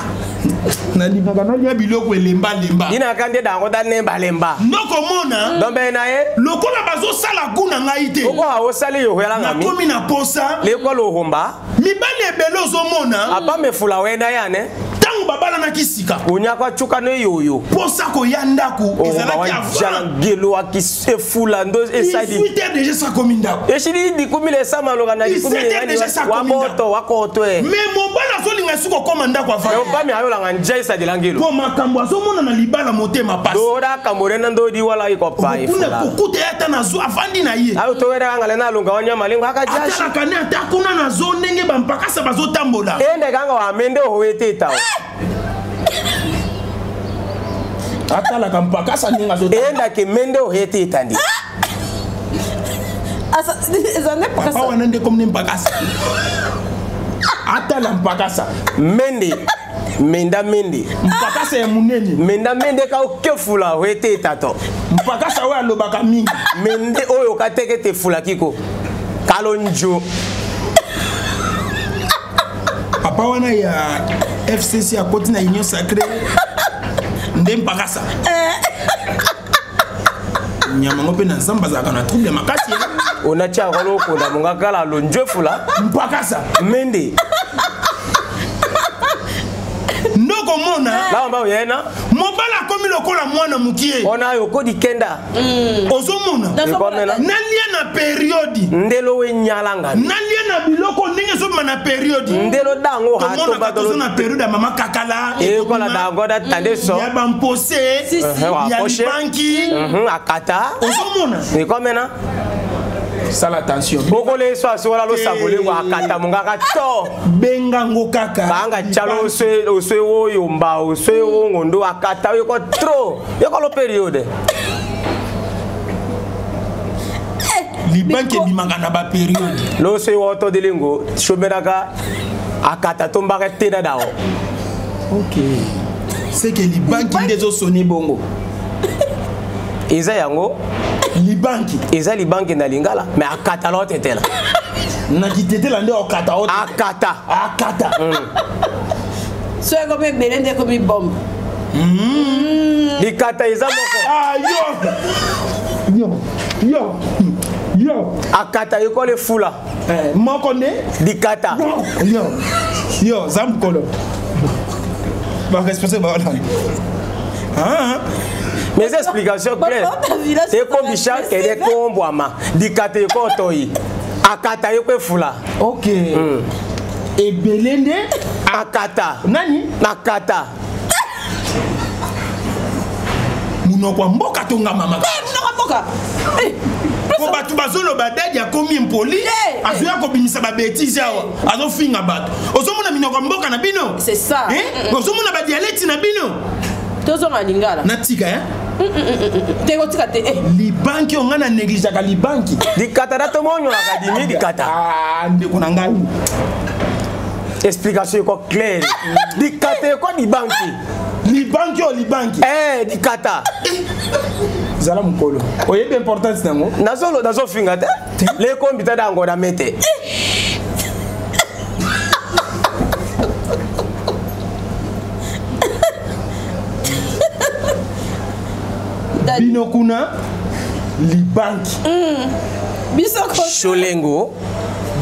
nalingaka nalia biloko elemba lemba. Ina ka nde dango da lemba lemba. Ndokomona. Dombe na ye. Lokola bazosala ku na ngai te. Oko ha osali yo yala ngami. Nakomi na posa. Lekwa lo homba. Mibali ebele ozomona. Apa mefula wena ya ne. Tango babalanaki sika. Onyaka tchuka ne yoyo. Posa koya ndako, Oh, ezalaki bawa avant. jala gelo aki efula ndo esali. Dix-huit heures déjà ça komi ndako. Eshili dikumi le sama loka na dikumi Dix-sept heures le déjà ça komi waboto, ndako. wakoto e. Mais mobali azolinga soki okoma ndako avant. Mais opami ayolanga nja esadi la ngelo. Po makambo azomona na libala motema pasi. Dora kamore na ndodi wala ikopa Okuna ifula. kokuta ye ata na zo afandi na ye. Ayo towera kanga le na lunga wanyama lingo aka jashi. Atalaka ne ata kuna na zo ndenge bampakasa bazotambola. Ende kanga wa mende owe te tao. Atalaka mpakasa ndenge azotambola. Enda ke mende owe te tandi. Asa, eza nde mpakasa. Papa wana nde komi ne mpakasa. Atala mpakasa. Mende. Menda mende. Mpakasa ya munene. Menda mende ka okefula owe te tato. Mpakasa oyo alobaka mingi. Mende oyo kateke te fula kiko. Kalonjo. Papa wana ya FCC akoti na Union Sacrée. Nde mpakasa. Nyama ngo mpe na nzambe azalaka na trouble makasi, hein. Onatia ngolo konda monga kala lonjo fula. Mpakasa. Mende. Ndoko mona. La mba oyena. Mobala akomi lokola mwana mokie. Ona yo kodi kenda. Ozomona. Ekomela. Nalia na periode. Ndelo we nyalanga. Nalia na biloko ndenge ezobima na periode. Ndelo dango ha Tomona to ba tozo na periode ya mama kakala. E kola dango da tande so. Ya bampose. Si, si. Wa Ya poshe. libanki. Akata. Ozomona. Ekomena. Sala attention. Bokole so asola lo sabole wa akata mongaka to. Bengango kaka. Banga chalo oswe oswe wo yomba oswe wo ngondo akata yo ko trop. Yo ko lo periode. Libanki ebimaka na ba periode. Lo oswe wo to delingo shomeraka akata to mbaka tena dao. OK. C'est que libanki nde ezo sonner bongo. Eza yango. Libanki. Eza libanki na lingala mais akata lo tetela. Na kitetela nde okata o. Akata. Akata. So ekomi ebele nde ekomi bombe. Likata eza moko. Ah, yo yo yo yo. Akata ekole efula. Eh, moko nde likata. Yo yo, za mokolo baresponsable baolanda. Ah. Mais eza explication claire. Bakota village. Ekombisha kende kombwama likata ekotoi akata eko efula. Ok, ebele nde Akata. Nani? Nakata. Monoko ya mboka tongama maka. Eh, monoko ya mboka. Eh, Po bato bazoloba dadi akomi impoli. Eh, azoya kobimisa babêtises awa, azofinga bato. Ozomona minoko ya mboka na bino. C'est ça. Eh? Ozomona badialecte na bino. Tozonga lingala. Natika, eh? Te, kotika te, eh. Libanki oyo ngai na négligeaka, libanki. Likata da tomonyolaka dimi likata. Ah, ndeko na ngai. Explication eko claire, likata eko libanki. Libanki oyo, libanki. Eh, likata. Zala mokolo oyebi importance nango. Nazolo nazofinga te, lekombi ta dango na mete. Dadi. Bino kuna libanki. Biso Sholengo.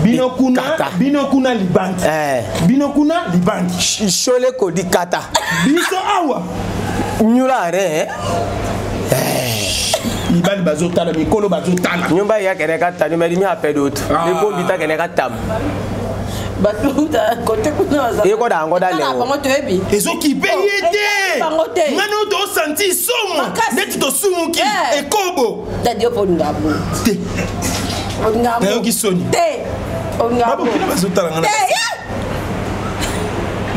Bino kuna. Likata. Bino kuna libanki. Eh. Bino kuna libanki. Sholeko likata. Biso awa nyula re. Mibali bazotala, mikolo bazotala. Nyumba ya kene kata nyumba dimi ape dotu. Ah. Lekombi ta kene katam. Bato bauta kote kuna baza. Eko da yango da Etala lengo. bango toyebi. Ezokipe ye etali te. bango te. Ngani oyo tosanti somo. Makasi. Neti tosumuki. Eh. Ekobo. Dadi, yo mpo olinga bo. Te. Olinga bo. Nayoki soni. Te, olinga bo. Babokina bazotala nga te.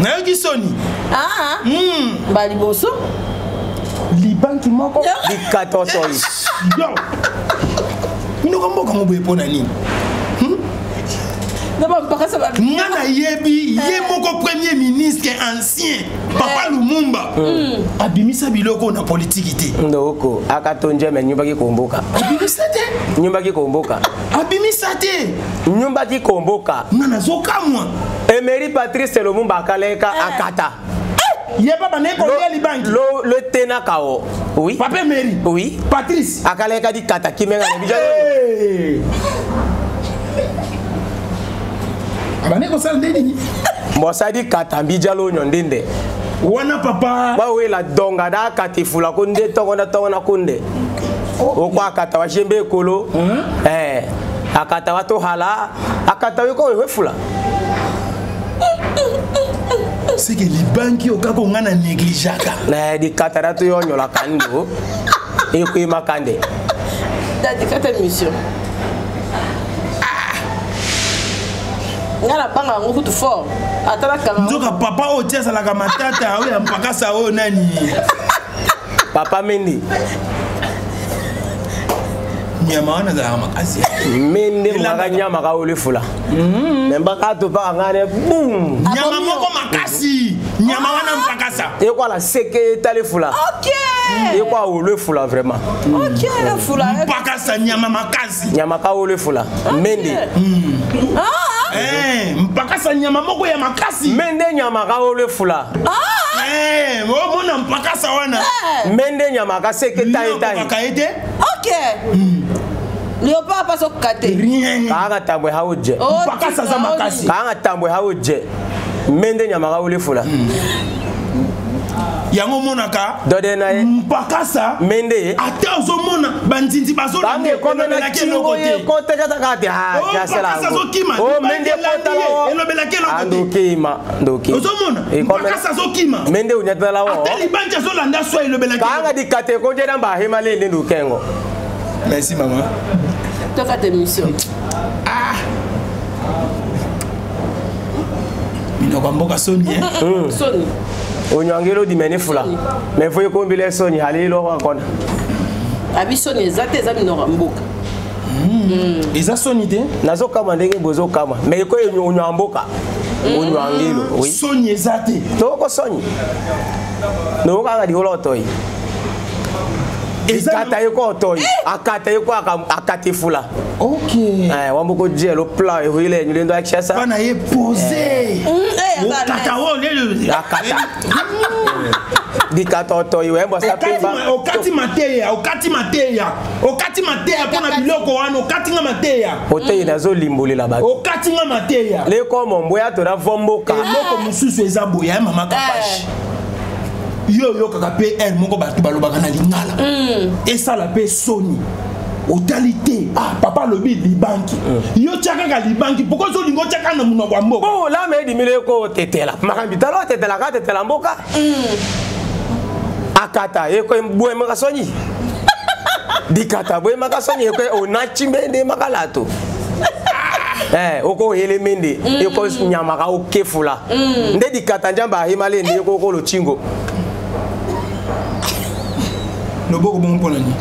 Nayoki soni. Ah, baliboso. Libanki moko. Likata otoi. Yo, minoko mboka ngo boye mpo na nini? Na bampakasa ba. Nga nayebi ye moko premier ministre ancien, papa Lumumba, abimisa biloko na politiki te. Ndoko akatonje me nyumba kikomboka. Abimisa te. Nyumba kikomboka. Abimisa te. Nyumba kikomboka. Nga nazokamwa. Emery Patrice Lumumba akaleka akata. Ye papa naye kolia libanki. Lo tena kao, oui. Papa Emery. Oui. Patrice. Akaleka dikata kimenga na bija. Hey! Abandaki kosala nde nini? Mosadi kata mbija lo nyo ndinde. Wana papa. Bawela donga da akata efula ko nde tongo na tongo na kunde oko akata wa jembe ekolo. Eh, akata wa tohala akata weko wefula. Seke libanki oyo kaka onga na négligeaka. Na dikata da toyonyolaka ndo ekoyemaka nde. Dadi, kata émission. Nga napanga yango kutu fort, ata nakanga yango. Nzoka papa oyo ti azalaka matata oyo ya mpakasa oyo nani? Papa Mendi. Nyama wana azalaka makasi. Mende mokaka nyama ka olefula me mbaka topaka nga ne bum. Nyama moko makasi, nyama wana mpakasa. Ekwala seke etala efula. Ok. Ekwa olo efula vraiment. Ok, fula. Mpakasa nyama makasi. Nyama ka olo efula Mende. Ah. Eh, mpakasa nyama moko ya makasi. Mende nyama ka olo efula. Eh, omona mpakasa wana. Mende nyama ka seke tai tai. Okokaka ye te. Ok, léopard mpasi okoka te. Rien. Kaanga tambwe hauje. Oh, Mpakasa aza makasi. Kaanga tambwe hauje, mende nyama ka olo efula. Yango omonaka. Dode na ye. Mpakasa. Mende. Ata ozomona banzinzi bange ekome na elobelaki kingo eloko ye te. kotekataka te. Oh, mpakasa azokima. O mende Elandi ye, elobelaki eloko te. andokima ndoki. Ozomona mpakasa azokima. Mende unyatala wo. Ata libanki azolanda swa, elobelaki. Kaanga dikate konjena mbahema lende ndukengo. Merci mama. Tokata émission. Minoko ya mboka soni, eh? Soni. Onywangelo dimene fula me fo ekombile soni hali iloko akona. Abi soni eza te, eza minoko ya mboka. Eza soni te. Nazokama ndenge bozokama me eko onywa mboka onywangelo, oui. Soni eza te. Toko soni nokanga dikolo otoi. Ikata ye ko otoyi. Akata ye ko akati fula. Ok. Eh, wambo jelo plan e huile nyulendo akishasa. Pana ye posé. Okata o lelo. Akata. Dikata otoyi wembo sapemba. Okati mateya, okati mateya. Okati mateya pona biloko wana, okati nga mateya. Oteyi nazolimbolela bato. Okati nga mateya. Leko mombo ya tora vomboka. Eloko mosusu eza boye ya mama Kapashi. Yo oyokaka mpe aire moko bato balobaka na lingala. Esala mpe soni. Otali te. Ah, papa alobi libanki. Yo tia kaka libanki. Pourquoi ozolinga otia kaka na monoko ya mboka? Bo la me dimile ko tetela. Makambi talo tetela ka tetela mboka. Akata eko bwe makasoni. Dikata bwe makasoni eko onachi mbende makalato. Eh, oko hele mende eko nyama ka okefula. Nde dikata njamba ahimale nde eko ko lochingo. Loboko bongo mpona nini?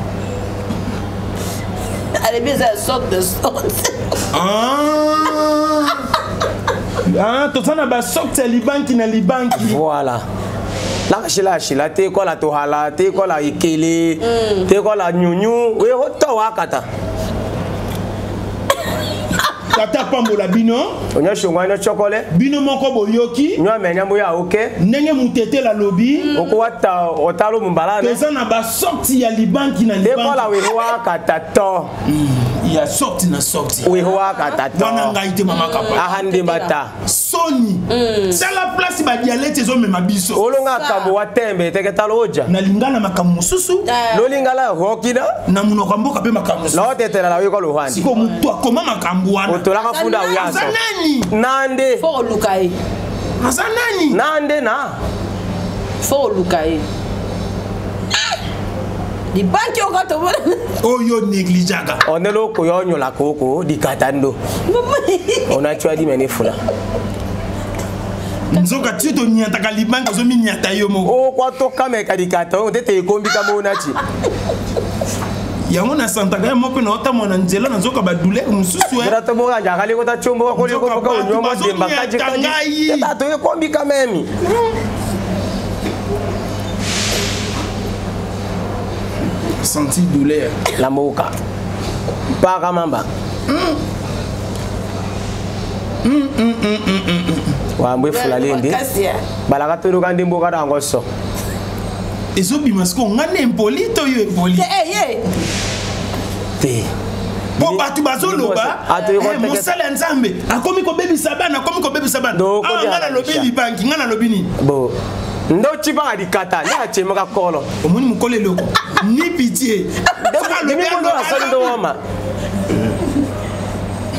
Alebi eza sorte de sorte. Ah. Ah, toza na basorte ya libanki na libanki. Voilà. Lakashila shila te kola tohala te kola ikele te kola nyunyu we hoto wakata. Tata pambola bino. Onyo shongwa nyo chokole. Bino moko boyoki. Nyo amenya mbo ya oke. Ndenge mutetela lobi. Oko wata otalo mumbala ne. Toza na basorte ya libanki na Te libanki. kola we wakata to. Ya sorte na sorte. We wakata to. Wana ngai te mama Kapa. Ahande bata. Soni. Sala place ba dialecte ezomema biso. Olonga kambo wa tembe teke talo oja. Na lingala makambo mosusu. Lolingala rokina. Na monoko ya mboka mpe makambo mosusu. Lo tetela la wiko luhandi. Siko moto akoma makambo wana. Otolaka funda uyaso. Aza nani? Nande. Fo oluka ye. Aza nani? Nande na. Fo oluka ye. Libanki oka tomona. Oyo négligeaka. Onelo koyonyola koko dikatando. Onachwa di mene fula. Nzoka ti toniataka libanki ozominyata yo moko. O kwa tokameka dikata oyo tete ekombi kama onachi. Yango nasantaka ye moko na otambola na nzela nazoka badouleur mosusu. Era toboka njaka liko ta chombo ko liko Nzoka ko bato nyoma demba kaji bazoniata kaji. ngai. Tata to ekombi kamemi. Senti douleur. La moka. Para mamba. Wambwe fula lende. Balaka toluka ndi mboka dango so. Ezobima sikoyo nga nde impoli to yo impoli? Te. Po bato bazoloba mosala ya Nzambe akomi kobebisa bana, akomi kobebisa bana. Awa nga nalobi libanki, nga nalobi nini? Bo. Ndo chibaka dikata, nde achemaka kolo. Omoni mokolo eloko. Ni pitié. Dimi bondo la sali ndo wama.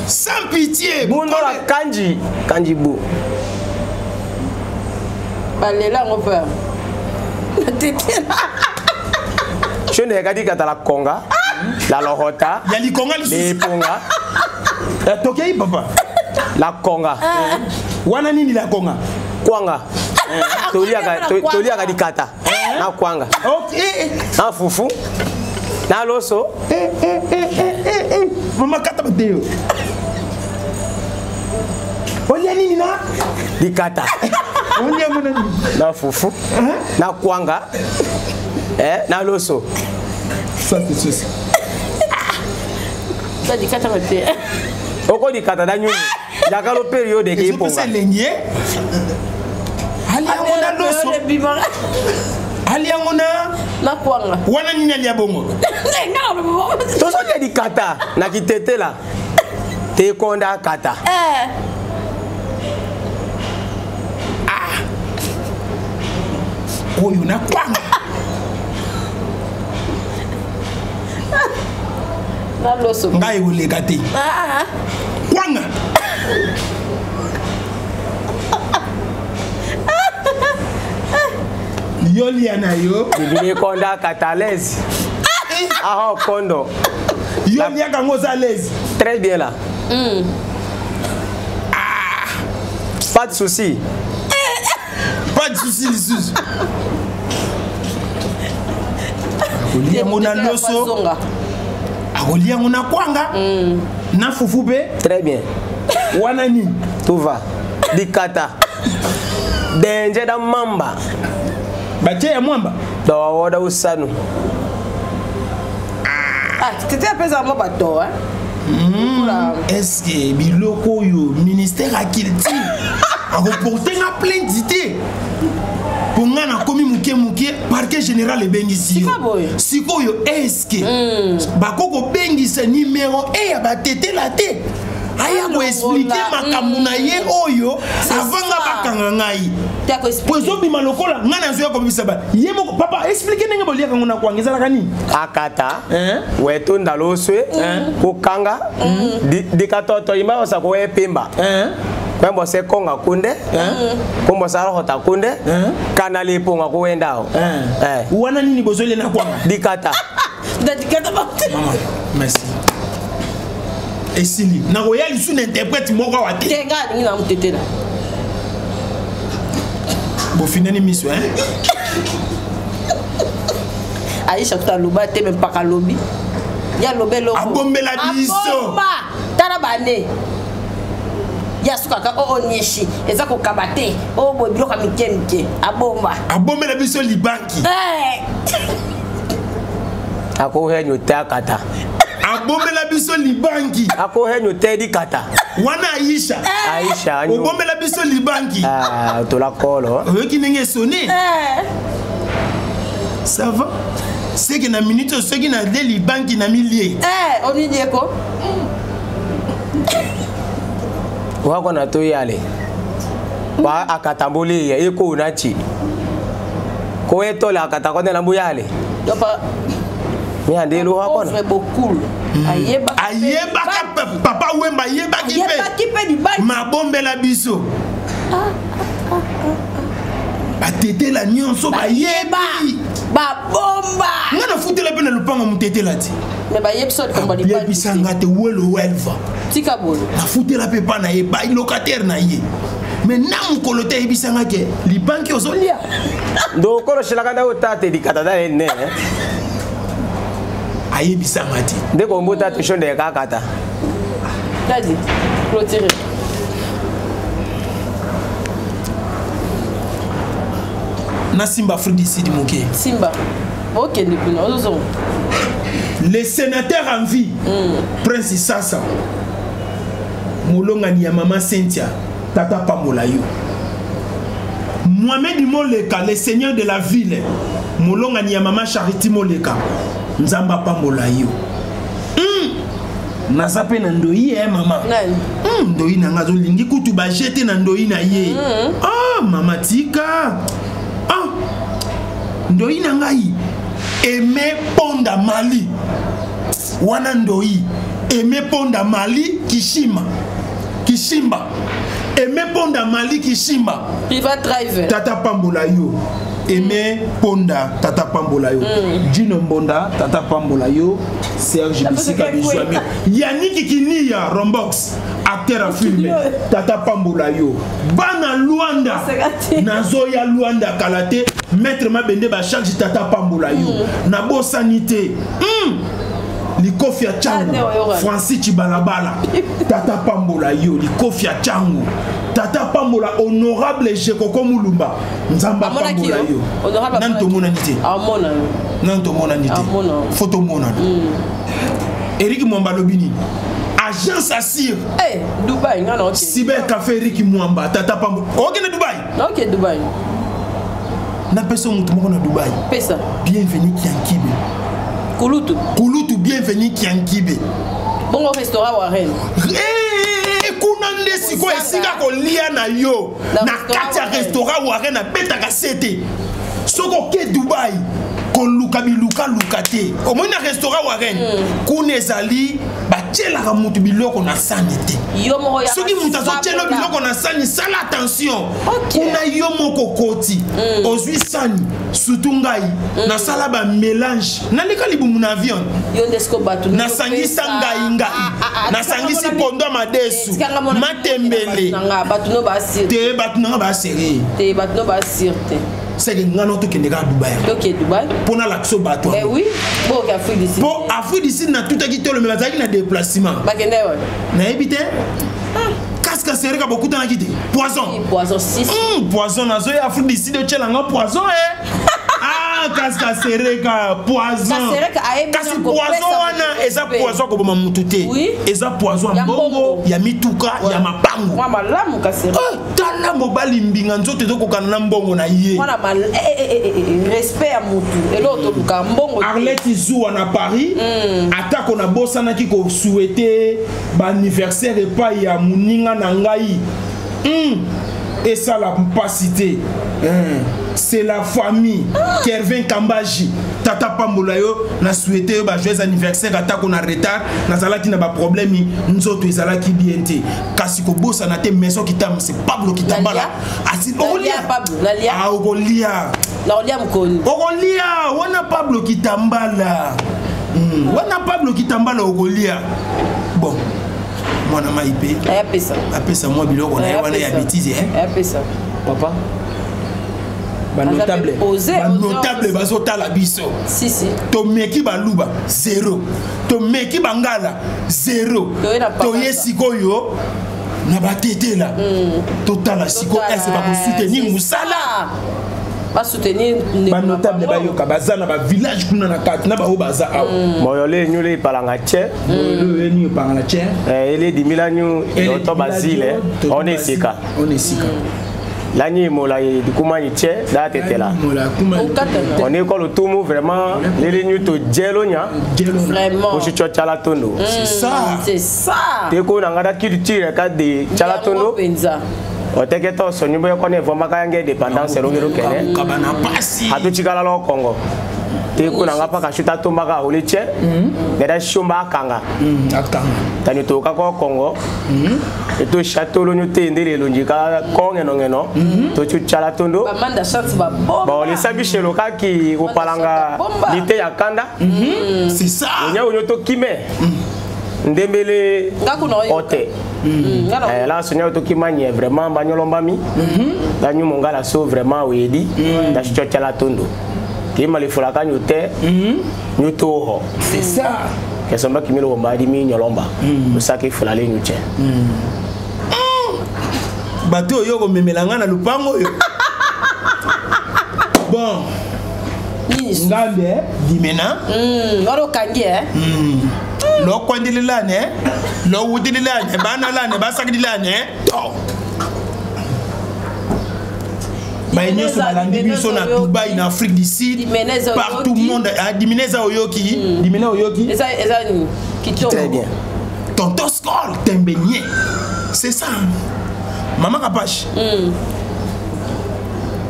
Sans pitié. Bondo la kanji, kanji bu. Balela ngo pa. Natetela. Shonde kadi kata la konga. La lohota. Ya likonga lisusu. Liponga. Ya tokei papa. La konga. Wana nini la konga? Kwanga. Toliaka dikata. Na kwanga. Ok. Na fufu. Na loso. Mama kata bateo. Olia nini na? Dikata. Olia mona nini? Na fufu. Na kwanga. Na loso. Ça c'est ceci. Ça dikata bateo. Oko dikata da nyunyu. Yakalo période ke iponga. Ezopesa elengi. Ali yango na loso. Ali yango na na kwanga. Wana nini alia bongo? Tozolia dikata na kitetela. Te konda kata. Ah. Oyo na kwanga. Na loso. Ngai ekoleka te. Kwanga. Yo lia na yo. Bibili konda kata à l'aise. Ah oh kondo. Yo lia kango za à l'aise. Très bien là. Ah. Pas de souci. Pas de souci lisusu. Akolia ngo na loso. Akolia ngo na kwanga. Na fufu pe. Très bien. Wana nini? Tout va. Dikata. Denje da mamba. Batie ya mwamba. Da woda usanu. Ah, tete apesa mwa bato hein? Est-ce que biloko oyo ministère ya culture akoporte nga plainte te mpo nga nakomi moke moke parquet général ebengisi yo Tika boye. Sikoyo estce bako kobengisa numero e ya batetela te aya koexplike makambo na ye oyo avanga bakanga ngai Te akoexplike. Po ezobima lokola ngai nazoya kobimisa ba ye moko. Papa, explike ndenge boliaka yango na kwanga, ezalaka nini? Akata. Hein? Weto ndalo oswe kokanga dikatoto ima osa koepemba. Hein? Kwembo se konga kunde kombo sa rohota kunde kana liponga kuwendao. Hein? Eh. Wana nini bozolia na kwanga? Dikata. Dadikata ba- Mama, merci, esili. Nakoya lisu na interprète moko awa te. Te, ngai alingi na motetela. Bofinani miso, hein? Aisha kuta aloba te, me mpaka alobi, ye aloba eloko. Abombela biso. Abomba. Tala bane ye asukaka oo nieshi eza kokaba te oyo boye biloko ya mike mike abomba. Abombela biso libanki. Eh. Akohenyo te akata. Abombela biso libanki. Akohenyo te dikata. Wana Aisha. Aisha anyo. Obombela biso libanki. Ah, tola kolo. Oyoki ndenge esone? Eh. Ça va, seke na minute oyo soki nade libanki na milie. Eh, omilieko. Wako na to yale wa akatamboli ya eko na chi ko etola akata ko na mbuyale. Yopa. Mi ande lu wako na pauvre bokul ayebaka. Ayebaka Papa Wemba ayebaki mpe. Ayebaki mpe libanki. Mabombela biso batetela nyonso bayebi. Babomba. Nga nafutela mpe na lopango motetela ti. Me bayebi so likambo ya libanki te. Yebisanga te, welo welva. Tika boye. Nafutela mpe mpa na ye, ba locataire na ye, me na mokolo te ayebisanga ke libanki ozolia. Ndo kolo shelaka nda otate dikata da ne. Ayebisanga te. Nde ko mbota te shonde kakata. Dadi, clôturer. Nasimba Afrique du Sud moke. Simba okende kuna ozozonga. Le sénateur en vie, Prince Sasa molongani ya mama Cynthia, tata pambola yo. Mohamed Moleka, le seigneur de la ville, molongani ya mama Charity Moleka, Nzambe apambola yo. Naza mpe na ndoi ye mama. Nani? Ndoi na nga azolingi kutu baje te na ndoi na ye. Ah, mama tika, ah, ndoi na ngai Aime Ponda Mali wana, ndoi Aime Ponda Mali Kishima Kishimba, Aime Ponda Mali Kishimba. Private driver. Tata pambola yo, Aime Ponda, tata pambola yo. Gino Mbonda, tata pambola yo. Serge bisika bizwami, Yaniki Kiniya Rombox, acteur ya film, tata pambola yo. Bana Lwanda, nazoya Lwanda kala te. Maître Mabende bacharge, tata pambola yo. Nabosani te likofi ya Ah, Changu. ne oyoka. Francis Chibalabala, tata pambola yo. Likofi ya Changu, tata pambola. Honorable Jekoko Mulumba, Nzambe Amonaki apambola yo? yo. Honorable Nani? amonaki? Tomonani te. Amona yo. Nani tomonani te. Amona. Fo tomonana. Erik Mwamba alobi nini? Agence assire. Eh, Dubai nga na okende. Cyber Café, Erik Mwamba, tata pambo. Okende Dubai? Na okende Dubai. Napesa motu moko na Dubai. Pesa. Bienvenu Kiankibe. Kulutu. Kulutu Bienvenu Kiankibe. Bongo restaurant Warren? Eh, kuna nde sikoyo esika kolia na yo. Na Na restaurant kati ya Warren. restaurant Warren abetaka se te. Soki oke Dubai, koluka bilukaluka te, omoni na restaurant Warren kuna ezali batielaka motu biloko na sani te. Yo moko ya. Soki moto azotiela biloko na sani, sala attention. Kuna yo moko okoti, ozwi sani. Surtout ngai nasala bamélange, naleka libumu na avion. Yo nde siko bato Nasangisa ngai ngai nasangisi pondo ya madesu, matembele. Bato no basir. Te, bato nanga baserie. Te, bato no basir te. Seke ngai no tokende kaka Dubai. Toke Dubai. Mpo nalakisa bato. Eh oui, boke Afrique du Sud. Mpo Afrique du Sud natutaki tolo, me bazalaki na déplacement. Bakende wapi? Nayebi te. Kaska sereka bokutanaki te, poison. Poison 6. Poison, nazoya Afrique du Sud, otyelanga poison e. Ah, Dorcas Kasereka poison. Kasi poison wana eza poison koboma mutu te. Eza poison ya mbongo, ya mituka, ya mapango. Mwa malamu Kasereka. Eh, tala mobali mbinga nzoto ezokokana na mbongo na ye. Mwana mal eh, eh, eh, eh, eh, respect ya mutu. Eloko toluka mbongo. Arlette Zuwa na Paris, atako nabosanaki ko souhaiter ba anniversaire epai ya moninga na ngai. Esala mpasi te. C'est la famille. Kervin Kambaji, tata pambola yo, na souhaité yo ba joyeux anniversaire atako na retard, nazalaki na ba problème nzoto ezalaki bien te. Kasi kobosana te maison kitam c'est Pablo Kitambala. Asi okolia Pablo, nalia. Ah okolia. Naolia mokoni. Okolia wana Pablo Kitambala. Wana Pablo Kitambala okolia. Bon. Mwana mai pe. Ayapesa. Apesa mwa biloko na ye wana ya bêtise hein. Ayapesa. Papa. Ba notable. Ba notable bazotala biso. Si si. Tomeki baluba zéro. Tomeki bangala zéro. Toye sikoyo na batetela. Totala sikoyo ese bakosoutenir mosala. Basoutenir ba notable bayoka baza na ba village kuna na kati na baoyo baza awa. Moyole nyule ipalanga che. Moyole nyu ipalanga che. Ele dimila nyu yoto basile on esika. On esika. Lani mola dikuma ni che da tetela. On est ko lutumu vraiment lele nyu to jelo nya. Vraiment. Oshicho chala tondo. C'est ça. C'est ça. Te ko na ngada culture ka de chala tondo. Penza. Oteke to sonyi boye kone voma ka yange dépendance elongelo kene. Kabana pasi. Atotikala lo Congo. Te ko na ngapa ka shuta tomba ka hole che. Neda shomba kanga. Akanga. Tani to ka ko Congo. Eto château lo nyote ndele lo ndika ko ngeno ngeno. To chu chala tondo. Ba manda chance ba bomba. Bon les sabi chez loka ki ko palanga lite ya kanda. C'est ça. Onya onyo to kime. Ndembele. Ote. Là sonya to kimanye vraiment banyolombami. La nyu mongala so vraiment wedi. Da chcho chala tondo. Ki malifola ka nyote. Nyoto ho. C'est ça. Kesomba kimilo mbadi mi nyolomba. Osaki fulale nyuche. Bato oyo komemela nga na lupango oyo. Bon. Ngambe dimena. Waro kangi eh. Lo kwandililane, lo wudililane, bana lane, basakidilane. To. Ba nyonso balandi biso na Dubaï, na Afrique du Sud, partout monde, Dimineza oyoki, Dimena oyoki. Eza eza ni kitoko. Très bien. Tonton Skol Tembenye. C'est ça. Maman Kapache.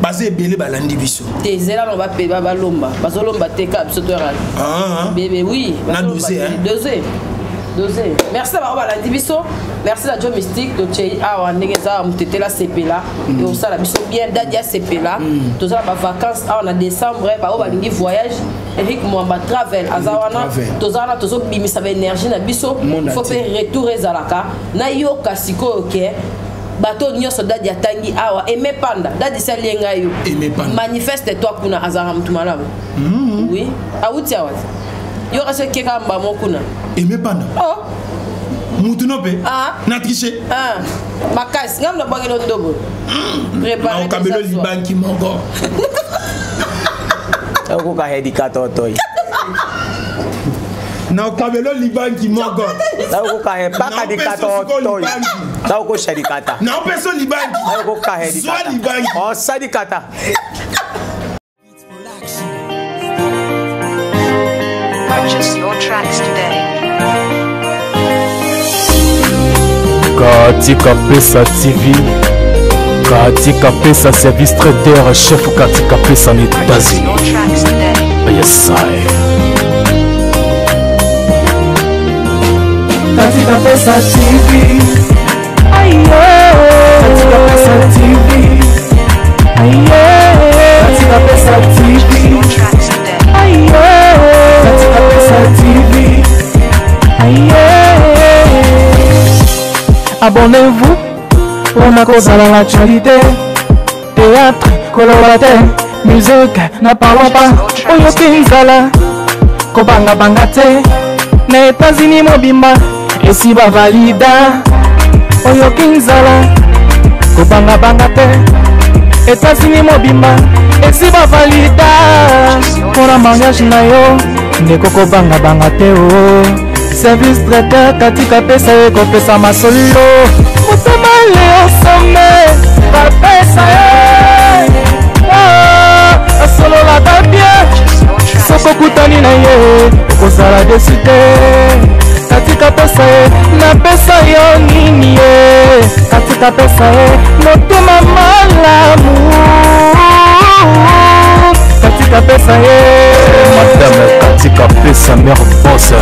Bazé belé balandi biso. Te zela no ba pe ba balomba. Bazolomba te ka biso to ra. Ah. Bébé oui, na dosé hein. Dosé. Dosé. Merci d'avoir balandi biso. Merci la Joe Mystique de Tchei awa ndenge za mutetela sepela. Et on sala biso bien dadia sepela. Toza ba vacances awa na décembre ba o balingi voyage. Eric Mwamba Travel azawana tozana tozo bimisa ba énergie na biso. Il faut faire retour ezalaka. Na yoka sikoyo ke bato nyonso dadi atangi awa aimé panda dadi salenga yo manifeste toi kuna azara mutu malamu. Oui awuti awa yo kasi keka mba mokuna aimé panda oh mutu no pe na tricher ah makasi ngam na bwakelo ndobo préparer okabelo libanki moko okoka hedikato toy na okabelo libanki moko na okoka he paka dikato toy na okosha dikata na opeso libanki na okoka he dikata libanki osa dikata. Purchase your tracks today. Katika Pesa TV, Katika Pesa service traiteur chef Katika Pesa en États-Unis. Yes, I. Katika Pesa TV. Ayo. Katika Pesa TV. Ayo. Katika Pesa TV. Ayo. Katika Pesa TV. Ayo. Abonnez-vous pour ma cause à l'actualité. Théâtre, colorateur, musique, n'en parlons pas. Oyoki nzala, kobanga banga te. Na États-Unis mobimba, esi bavalida. Oyoki nzala, kobanga banga te. Etats-Unis mobimba esi bavalida mpona mariage na yo ndeko kobangabanga te o oh. Service traiteur katika pesa ye kopesa masolo motema leo some bapesa ye ah, asololaka bien soki okutani na ye okozala desu te katika pesa ye napesa yo nini ye katika pesa ye motema malamu katika pesa ye Madame katika pesa mère boss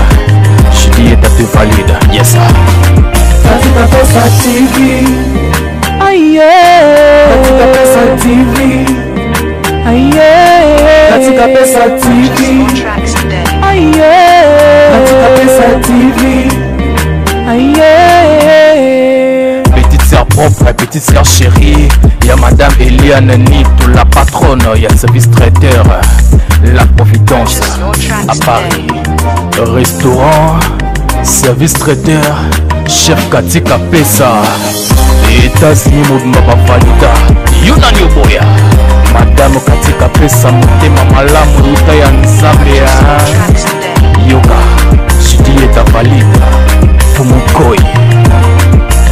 Juliette te valide yes katika pesa TV aye katika pesa TV aye katika pesa TV aye katika pesa TV aye Petite sœur propre, petite sœur chérie, il y a Madame Eliane Nito, la patronne, il y a service traiteur, la Providence à Paris. Restaurant, service traiteur, chef Katika Pesa, États-Unis mobimba bavalida, yo nani oboya Madame Katika Pesa, motema malamu euta ya Nzambe ya yoka, Juliette valide, Fumukoi.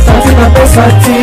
Katika pesa TV